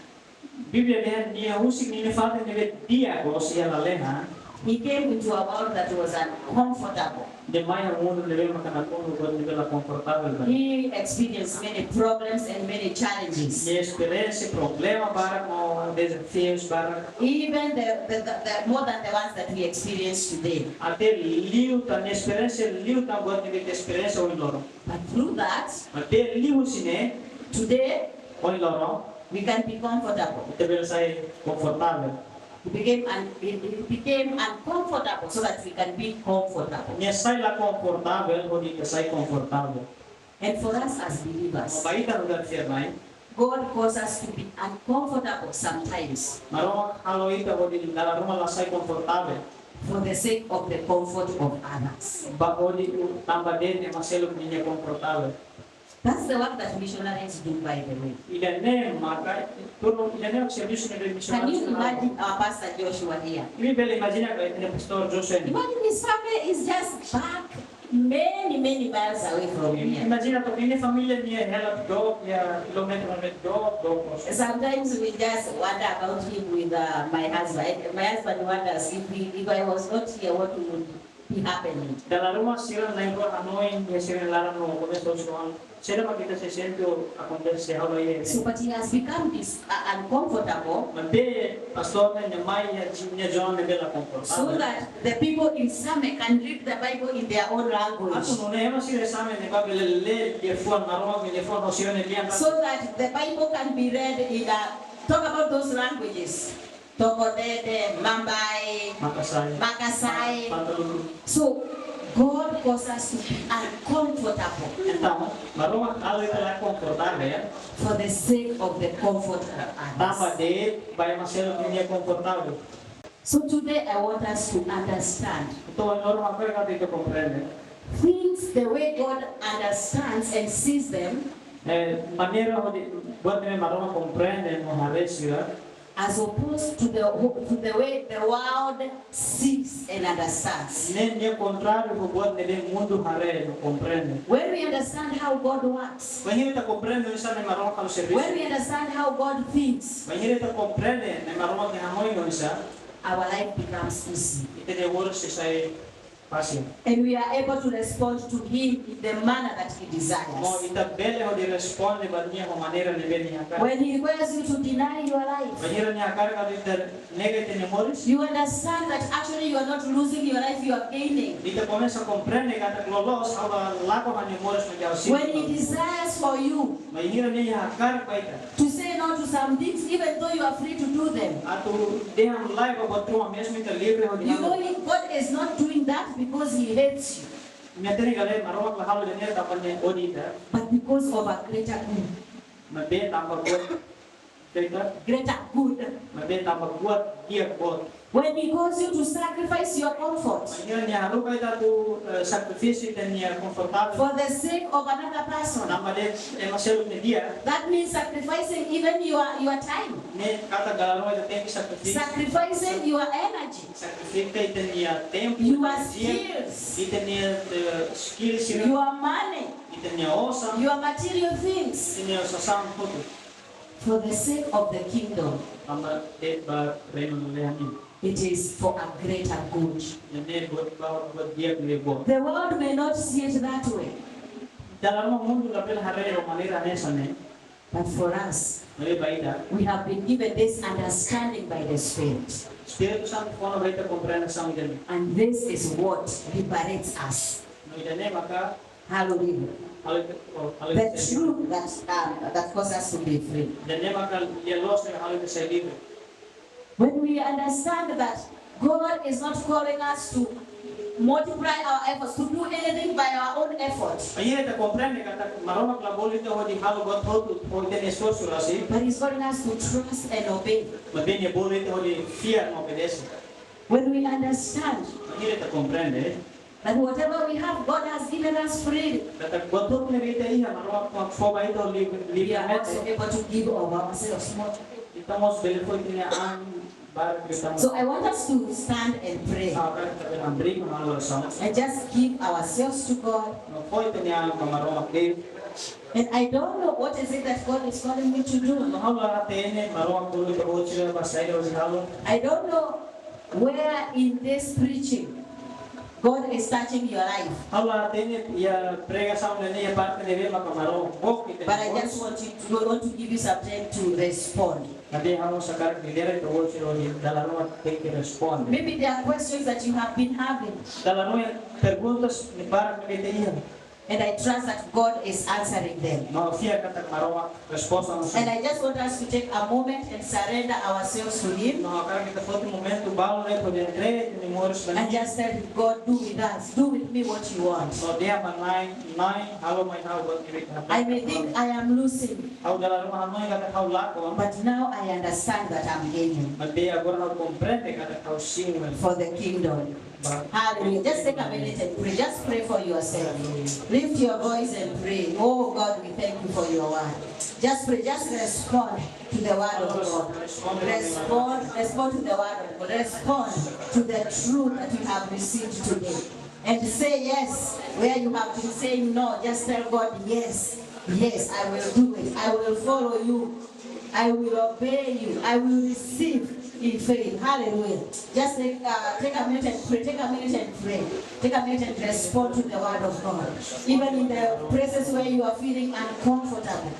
Bíblia dehan Nia husik ninia fatin ne'ebé di'ak loos iha lalehan. He came into a world that was uncomfortable. Nia mai iha mundu ne'ebé maka nakonu buat ne'ebé la konfortavel ba Nia. He experienced many problems and many challenges. Nia esperiénsia problema barak no dezafius barak. Even the, the, the, the, more than the ones that we experience today. Até liután, nia esperiénsia liután buat ne'ebé ita esperiénsia ohin loron. But through that, Maibé liuhusi ne'e, today, ohin loron, we can be comfortable. Ita bele sai konfortavel. It became un-, it, it became uncomfortable so that we can be comfortable. Nia sai la konfortavel hodi ita sai konfortavel. And for us as believers, Ba ita nu'udar fiar-na'in, God causes us to be uncomfortable sometimes. Maromak halo ita hodi dala ruma la sai konfortavel. For the sake of the comfort of others. Ba hodi u-, tanba de'it ema seluk ninia konfortavel. That's the work that missionaries do, by the way. Ida-ne'e maka, tuir ida-ne'e servisu ne'ebé misionáriu halo. Can you imagine our Pastor Joshua here? Imi bele imajina ka lae ita-nia Pastór Joshua ne'e? Imagine his family is just back many, many miles away from here. Imajina katak nia família ne'e hela dook iha kilómetru, kilómetru dook, dook loos. Sometimes we just wonder about him with, uh, my husband. My husband wonders if he, if I was not here, what would be happening. Dala ruma sira na'in-rua hanoin iha sira-nia laran no komesa husu, saida mak ita sei sente akontese halo iha ne'e. So, but he has become this, uh, uncomfortable. Maibé pastór ne'e nia mai iha nia zona ne'ebé la konfortavel. So that the people in Same can read the Bible in their own language. Atu nune'e ema sira Same ne'ebá bele lee liafuan Maromak nia liafuan ho sira-nia lian. So that the Bible can be read in the, talk about those languages. Tokodede, Mambae, Makasae. Makasae. Pata Luku. So, God causes us to be uncomfortable. Entaun, Maromak halo ita la konfortavel, ya. For the sake of the comfort of others. Tanba de'it ba ema seluk ninia konfortavel. So today I want us to understand Entaun, ohin loron ha'u hakarak atu ita komprende. Things the way God understands and sees them. Eh, maneira hodi buat ne'ebé Maromak komprende no haree sira. as opposed to the, to the way the world sees and understands. Ne'e, ne'e kontráriu ho buat ne'ebé mundu haree no komprende. When we understand how God works, Bainhira ita komprende oinsá ne'e Maromak halo servisu. When we understand how God thinks, Bainhira ita komprende ne'e Maromak nia hanoin oinsá. Our life becomes easy. Ita-nia moris sei sai fasil. And we are able to respond to Him in the manner that He No desires. ita bele hodi responde ba Nia ho maneira ne'ebé Nia hakarak. When He requires you to deny your life, Bainhira Nia hakarak atu ita nega ita-nia moris. You understand that actually you are not losing your life, you are gaining. Ita komesa komprende katak loloos ha'u la lakon ha'u-nia moris no jauh sin. When He desires for you Bainhira Nia hakarak ba ita. To say no to some things, even though you are free to do them. Atu dehan lae ba buat ruma mezmu ita livre hodi You know, halo. God is not doing that because He hates you, Nia hatene katak Maromak la halo ida-ne'e tanba Nia ódiu ita. But because of a greater good. Maibé tanba buat greater, Greater good. Maibé tanba buat di'ak boot. When He calls you to sacrifice your comfort Bainhira Nia haruka ita atu eh, sakrifísiu ita-nia konfortavel. For the sake of another person, Tanba de'it ema seluk nia di'ak. That means sacrificing even your, your time, Ne'e katak dala ruma ita tenke sakrifika. Sacrificing your energy, Sakrifika ita-nia tempu, your enerjia, skills, ita-nia eh, skill sira, your money, ita-nia osan, your material things, ita-nia osan hotu. For the sake of the kingdom. Tanba de'it ba reinu lalehan nian. It is for a greater good. Ne'e buat ba buat di'ak ne'ebé boot. The world may not see it that way, Dala ruma mundu labele haree ho maneira hanesan ne'e. But for us, Maibé ba ita, we have been given this understanding by the Spirit. Espíritu Santu fó ona ba ita kompreensaun ida-ne'e. And this is what liberates us. No ida-ne'e maka Hallelujah. halo ita, oh, halo The ita sai truth that, um, that causes us to be free. Ida-ne'e maka lia loos ne'ebé halo ita sai livre. When we understand that God is not calling us to multiply our efforts, to do anything by our own efforts, Bainhira ita komprende katak Maromak la bolu ita hodi halo buat hotu ho ita-nia esforsu rasik. But He's calling us to trust and obey. Maibé Nia bolu ita hodi fiar no obedese. When we understand Bainhira ita komprende that whatever we have, God has given us freely, katak buat hotu ne'ebé ita iha, Maromak fó ba ita livre, we are also livremente. Able to give of ourselves more. Ita mós bele fó ita-nia an barak liután. So I want us to stand and pray Ha'u hakarak ita bele hamriik no halo orasaun. and just give ourselves to God. No fó ita-nia an ba Maromak de'it. And I don't know what is it that God is calling me to do. No ha'u la hatene Maromak bolu ita hotu sira ba saida hodi halo. I don't know where in this preaching God is touching your life. Ha'u la hatene iha pregasaun ne'e iha parte ne'ebé maka Maromak book ita-nia an. But I just want you to, want to give you some time to respond. Maibé ha'u hakarak lidera ita hotu sira hodi dala ruma tenke responde. Maybe there are questions that you have been having. Dala ruma perguntas ne'ebé barak ne'ebé ita iha. And I trust that God is answering them. No ha'u fiar katak Maromak resposta no. And I just want us to take a moment and surrender ourselves to Him. No hakarak ita foti momentu balu ne'e hodi entrega ita-nia moris ba Nia. And just tell Him, "God, do with us, do with me what you want. No dehan ba Na'i, Na'i, halo mai ha'u buat ne'ebé ita hakarak. I may think I am losing, Ha'u dala ruma hanoin katak ha'u lakon. But now I understand that I'm gaining Maibé agora ha'u komprende katak ha'u simu. For the kingdom." Hallelujah. Just take a minute and pray. Just pray for yourself. Lift your voice and pray. Oh God, we thank you for your word. Just pray. Just respond to the word of God. Respond, respond to the word of God. Respond to the truth that you have received today. And say yes where you have been saying no. Just tell God, "Yes, yes, I will do it. I will follow you. I will obey you. I will receive in faith." Hallelujah. Just take, uh, take a minute and pray. Take a minute and pray. Take a minute and respond to the word of God. Even in the places where you are feeling uncomfortable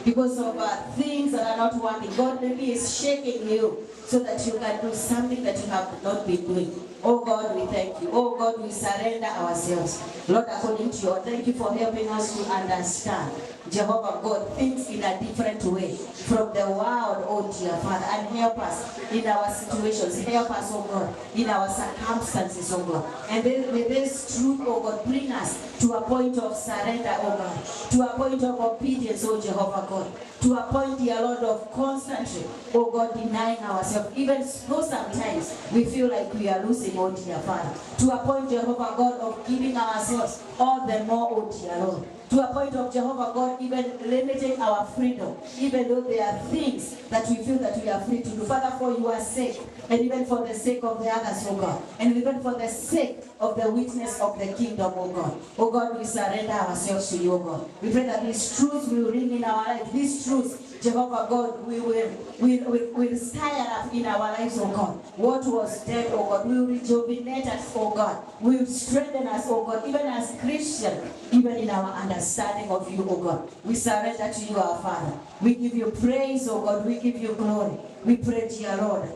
because of, uh, things that are not working, God maybe is shaking you so that you can do something that you have not been doing. Oh God, we thank you. Oh God, we surrender ourselves. Lord, according to your, thank you for helping us to understand, Jehovah God, things in a different way from the world, oh dear Father, and help us in our situations. Help us, oh God, in our circumstances, oh God. And then may this truth, oh God, bring us to a point of surrender, oh God, to a point of obedience, oh Jehovah God, to a point, dear Lord, of constantly, oh God, denying ourselves, even though sometimes we feel like we are losing, oh dear Father. To a point, Jehovah God, of giving ourselves all the more, oh dear Lord. To a point of, Jehovah God, even limiting our freedom, even though there are things that we feel that we are free to do. Father, for your sake, and even for the sake of the others, oh God, and even for the sake of the witness of the kingdom, oh God. Oh God, we surrender ourselves to you, oh God. We pray that these truths will ring in our life. These truths, Jehovah God, we will, will, will, will stir up in our lives, oh God. What was dead, oh God, will rejuvenate us, oh God. Will strengthen us, oh God, even as Christian, even in our understanding of you, oh God. We surrender to you, our Father. We give you praise, oh God. We give you glory. We pray, dear Lord,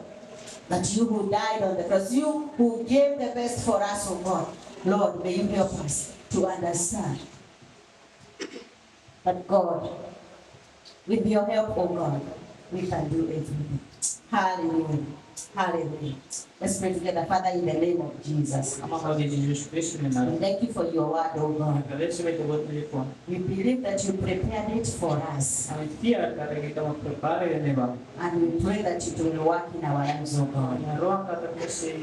that you who died on the cross, you who gave the best for us, oh God, Lord, may you help us to understand that, God, with your help, oh God, we can do everything. Hallelujah. Hallelujah. Let's pray together. Father, in the name of Jesus, Aman, hodi Jezús Kristu nia naran, we thank you for your word, oh God. Agradese ba Ita-Boot nia liafuan. We believe that you prepared it for us. Ami fiar katak Ita mak prepara ida-ne'e ba And we pray that it will work in our lives, oh God. Ami harohan katak sei,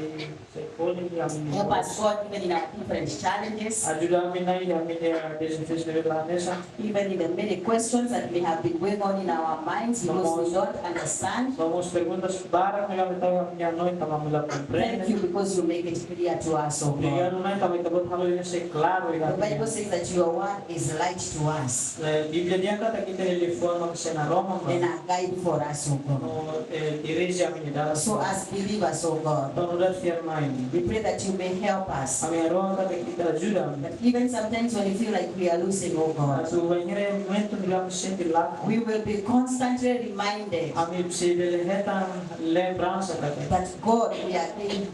sei folin iha ami-nia moris. Help us, God, even in our different challenges. Ajuda ami Na'i iha ami-nia dezafiu ne'ebé la hanesan. Even in the many questions that may have been going on in our minds because we don't understand. No mós perguntas barak ne'ebé ami tau iha ami-nia hanoin tanba ami la komprende. Thank you because you make it clear to us, oh God. Obrigadu Na'i tanba Ita-Boot halo ida-ne'e klaru iha ami. The Bible says that your word is light to us. Eh, Bíblia dehan katak Ita-nia liafuan mak sinál ba ami. And a guide for us, oh God. No, eh, dirije ami-nia dalan. So as believers, oh God, Entaun nu'udar fiar-na'in, we pray that you may help us. Ami harohan katak Ita ajuda ami. That even sometimes when we feel like we are losing, oh God, Atu bainhira momentu ne'ebé ami sente laku, we will be constantly reminded ami sei bele hetan lembransa katak, that God, we are in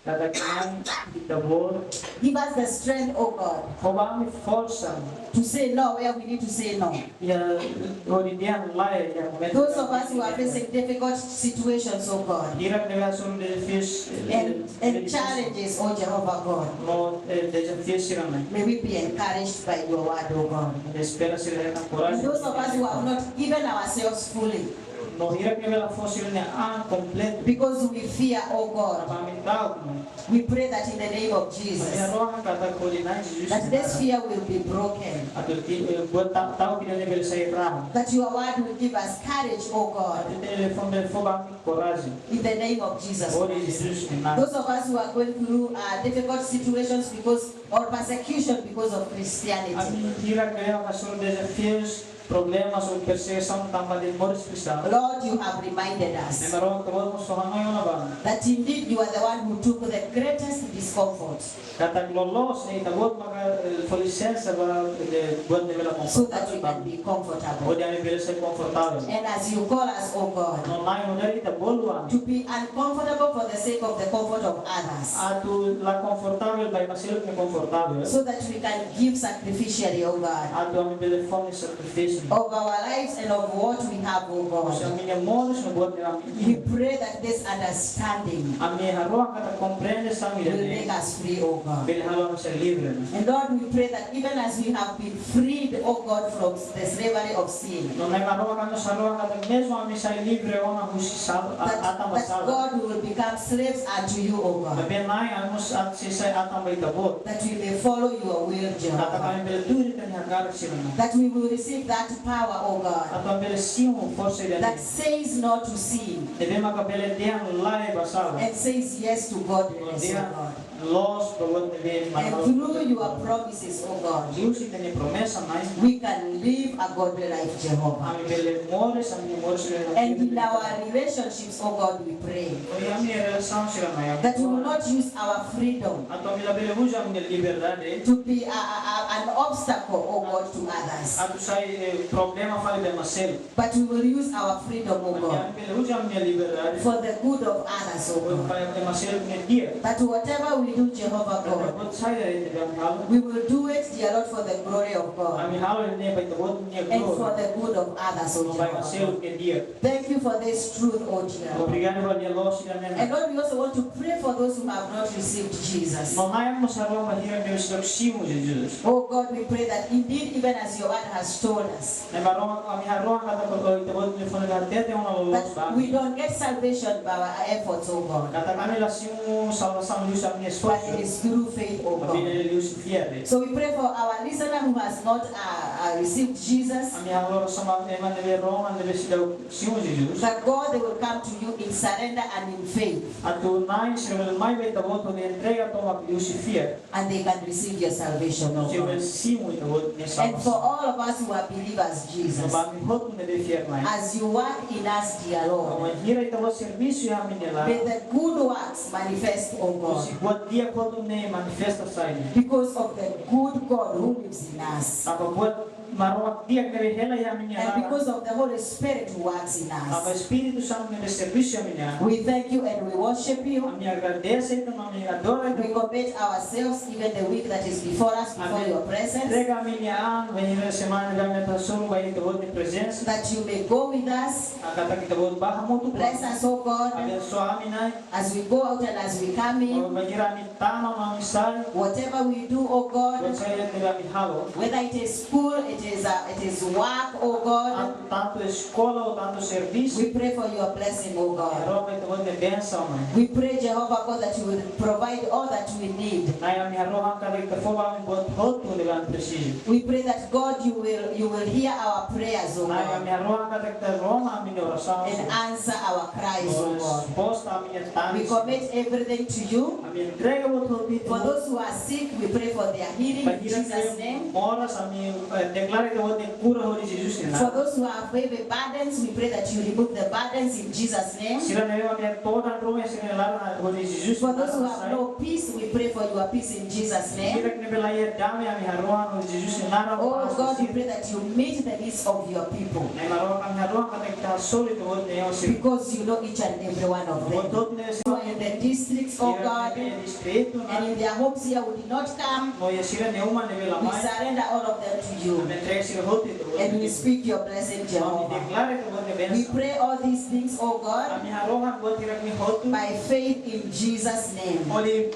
Katak Na'i, Ita-Boot, give us the strength, oh God, fó ba ami forsa to say no where we need to say no. Iha, hodi dehan lae iha momentu. Those of us who are facing difficult situations, oh God, Hirak ne'ebé hasoru dezafiu, eh, and, and eh, challenges, oh Jehovah God, no, eh, dezafiu sira-ne'e, may we be encouraged by your word, oh God. Espera sira hetan korajen. And those of us who have not given ourselves fully, No hirak ne'ebé la fó sira-nia an kompletu. Because we fear, oh God, Tanba ami ta'uk, we pray that in the name of Jesus, Ami harohan katak hodi Na'i Jezús nia naran, that this fear will be broken. Atu ti-, eh, buat ta-, ta'uk ida-ne'e bele sai rahun. That your word will give us courage, oh God. Atu Ita-nia liafuan bele fó ba ami korajen. In the name of Jesus Christ. Hodi Jezús nia naran. Those of us who are going through, uh, difficult situations because or persecution because of Christianity. Ami hirak ne'ebé hasoru dezafius, problemas ou persegisaun tanba ita moris kristaun. Lord, you have reminded us Na'i Maromak, Ita-Boot mós fó hanoin ona ba ami that indeed you are the one who took the greatest discomfort katak loloos ne'e Ita-Boot maka, eh, fó lisensa ba, eh, buat ne'ebé la komfortavel, so that we can be comfortable, hodi ami bele sai konfortavel. And as you call us, oh God, No Na'i, nu'udar Ita bolu ami to be uncomfortable for the sake of the comfort of others, atu la konfortavel ba ema seluk nia konfortavel, so that we can give sacrificially, oh God, atu ami bele fó nia sakrifísiu, of our lives and of what we have, oh God. Husi ami-nia moris no buat ne'ebé ami iha. We pray that this understanding Ami harohan katak komprende sami will make us free, oh God, bele halo ami sai livre. And Lord, we pray that even as we have been freed, oh God, from the slavery of sin, No Na'i Maromak, ami mós harohan katak mezmu ami sai livre ona husi sal-, a-, that, atan ba that sala. God, we will become slaves unto you, oh God. Maibé Na'i, ami mós atu sei sai atan ba Ita-Boot. That we may follow your will, Jehovah. Katak ami bele tuir Ita-nia hakarak sira-ne'e. That we will receive that power, oh God, Atu ami bele simu forsa ida-ne'e. That says no to sin. Ne'ebé maka bele dehan lae ba sala. And says yes to godliness, oh God. Loos ba buat ne'ebé mak And through your promises, oh God, Husi Ita-nia promesa, Na'i, we can live a godly life, Jehovah. Ami bele moris, ami moris bele And in our relationships, oh God, we pray Hodi ami relasaun sira-ne'e, Na'i, that we will not use our freedom Atu ami labele uza ami-nia liberdade to be a, a, a, an obstacle, oh God, to others. Atu sai, eh, problema fali ba ema seluk. But we will use our freedom, oh God, Maibé ami bele uza ami-nia liberdade for the good of others, oh God, ba ema seluk nia di'ak. That whatever we do, Jehovah God, Buat saida ne'ebé ami halo, we will do it, dear Lord, for the glory of God Ami halo ne'e ba Ita-Boot nia glória. And for the good of others, oh Jehovah God. No ba ema seluk nia di'ak. Thank you for this truth, oh dear Lord. Obrigadu ba lia-loos ida-ne'e. And Lord, we also want to pray for those who have not received Jesus. No Na'i, ami mós harohan ba hirak ne'ebé seidauk simu Jesus. Oh God, we pray that indeed, even as your word has told us, Na'i Maromak, ami harohan katak Ita-Boot nia liafuan hatete ona loloos ba ami that we don't get salvation by our efforts, oh God. Katak ami la simu salvasaun husi ami-nia But it is through faith, oh God. Maibé liuhusi fiar de'it. So we pray for our listener who has not, uh, uh, received Jesus. Ami halo orasaun ba ema ne'ebé rona, ne'ebé seidauk simu Jesus. That God, they will come to you in surrender and in faith. Atu Na'i sira bele mai ba Ita-Boot hodi entrega tomak liuhusi fiar. And they can receive your salvation, oh God. Sira bele simu Ita-Boot nia salvasaun. And for all of us who are believers, Jesus, no ba ami hotu ne'ebé fiar mai. As you work in us, dear Lord, Bainhira Ita-Boot servisu iha ami-nia laran. May the good works manifest, oh God. Husi buat di'ak hotu ne'e manifesta sai. Because of the good God who lives in us. Tanba buat Maromak di'ak ne'ebé hela iha ami-nia laran. And because of the Holy Spirit who works in us. Tanba Espíritu Santu ne'ebé servisu iha ami-nia laran. We thank you and we worship you. Ami agradese Ita, ami adora Ita. We commit ourselves, even the week that is before us, before your presence. Ami entrega ami-nia an, bainhira semana ne'ebé ami atu hasoru ba Ita-Boot nia prezensa. That you may go with us. Katak Ita-Boot bá hamutuk. Bless us, oh God. Abensoa ami, Na'i. As we go out and as we come in, bainhira ami tama no ami sai, whatever we do, oh God, buat saida ne'ebé ami halo, whether it is school, it is, uh, it is work, oh God, tantu, tantu eskola ou tantu servisu, we pray for your blessing, oh God. Harohan Ita-Boot nia bensaun, Na'i. We pray, Jehovah God, that you will provide all that we need. Na'i, ami harohan katak Ita fó ba ami buat hotu ne'ebé ami presiza. We pray that God, you will, you will hear our prayers, oh God. Na'i, ami harohan katak Ita rona ami-nia orasaun. And answer our cries, oh God. Resposta ami-nia tanis. We commit everything to you. Ami entrega buat hotu ba Ita. For those who are sick, we pray for their healing in Jesus' name. Bainhira ne'ebé moras, ami, eh, deklara Ita-Boot nia kura hodi Jesus nia naran. For those who have heavy burdens, we pray that you remove the burdens in Jesus' name. Sira ne'ebé mak todan ruma iha sira-nia laran, hodi Jesus nia naran sai. For those who have no peace, we pray for your peace in Jesus' name. Sira ne'ebé la iha dame, ami harohan hodi Jesus nia naran. Oh God, we pray that you meet the needs of your people. Na'i Maromak, ami harohan katak Ita hasoru Ita-Boot nia oan sira. Because you know each and every one of them. Ita-Boot hotu ne'e. Who are in the districts, oh God, and in their homes here who did not come, no iha sira-nia uma ne'ebé la mai. We surrender all of them to you. Ami entrega sira hotu Ita-Boot. And we speak your blessing, Jehovah. Ami deklara Ita-Boot nia bensaun. We pray all these things, oh God, ami harohan buat hirak-ne'e hotu, by faith in Jesus' name. Hodi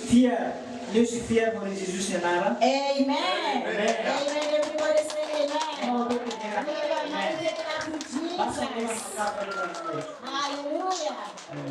fiar, liuhusi fiar hodi Jesus nia naran. Amen. Amen. Amen. Everybody say amen. Oh, amen. Amen. Amen. Basa Jesus. Hallelujah.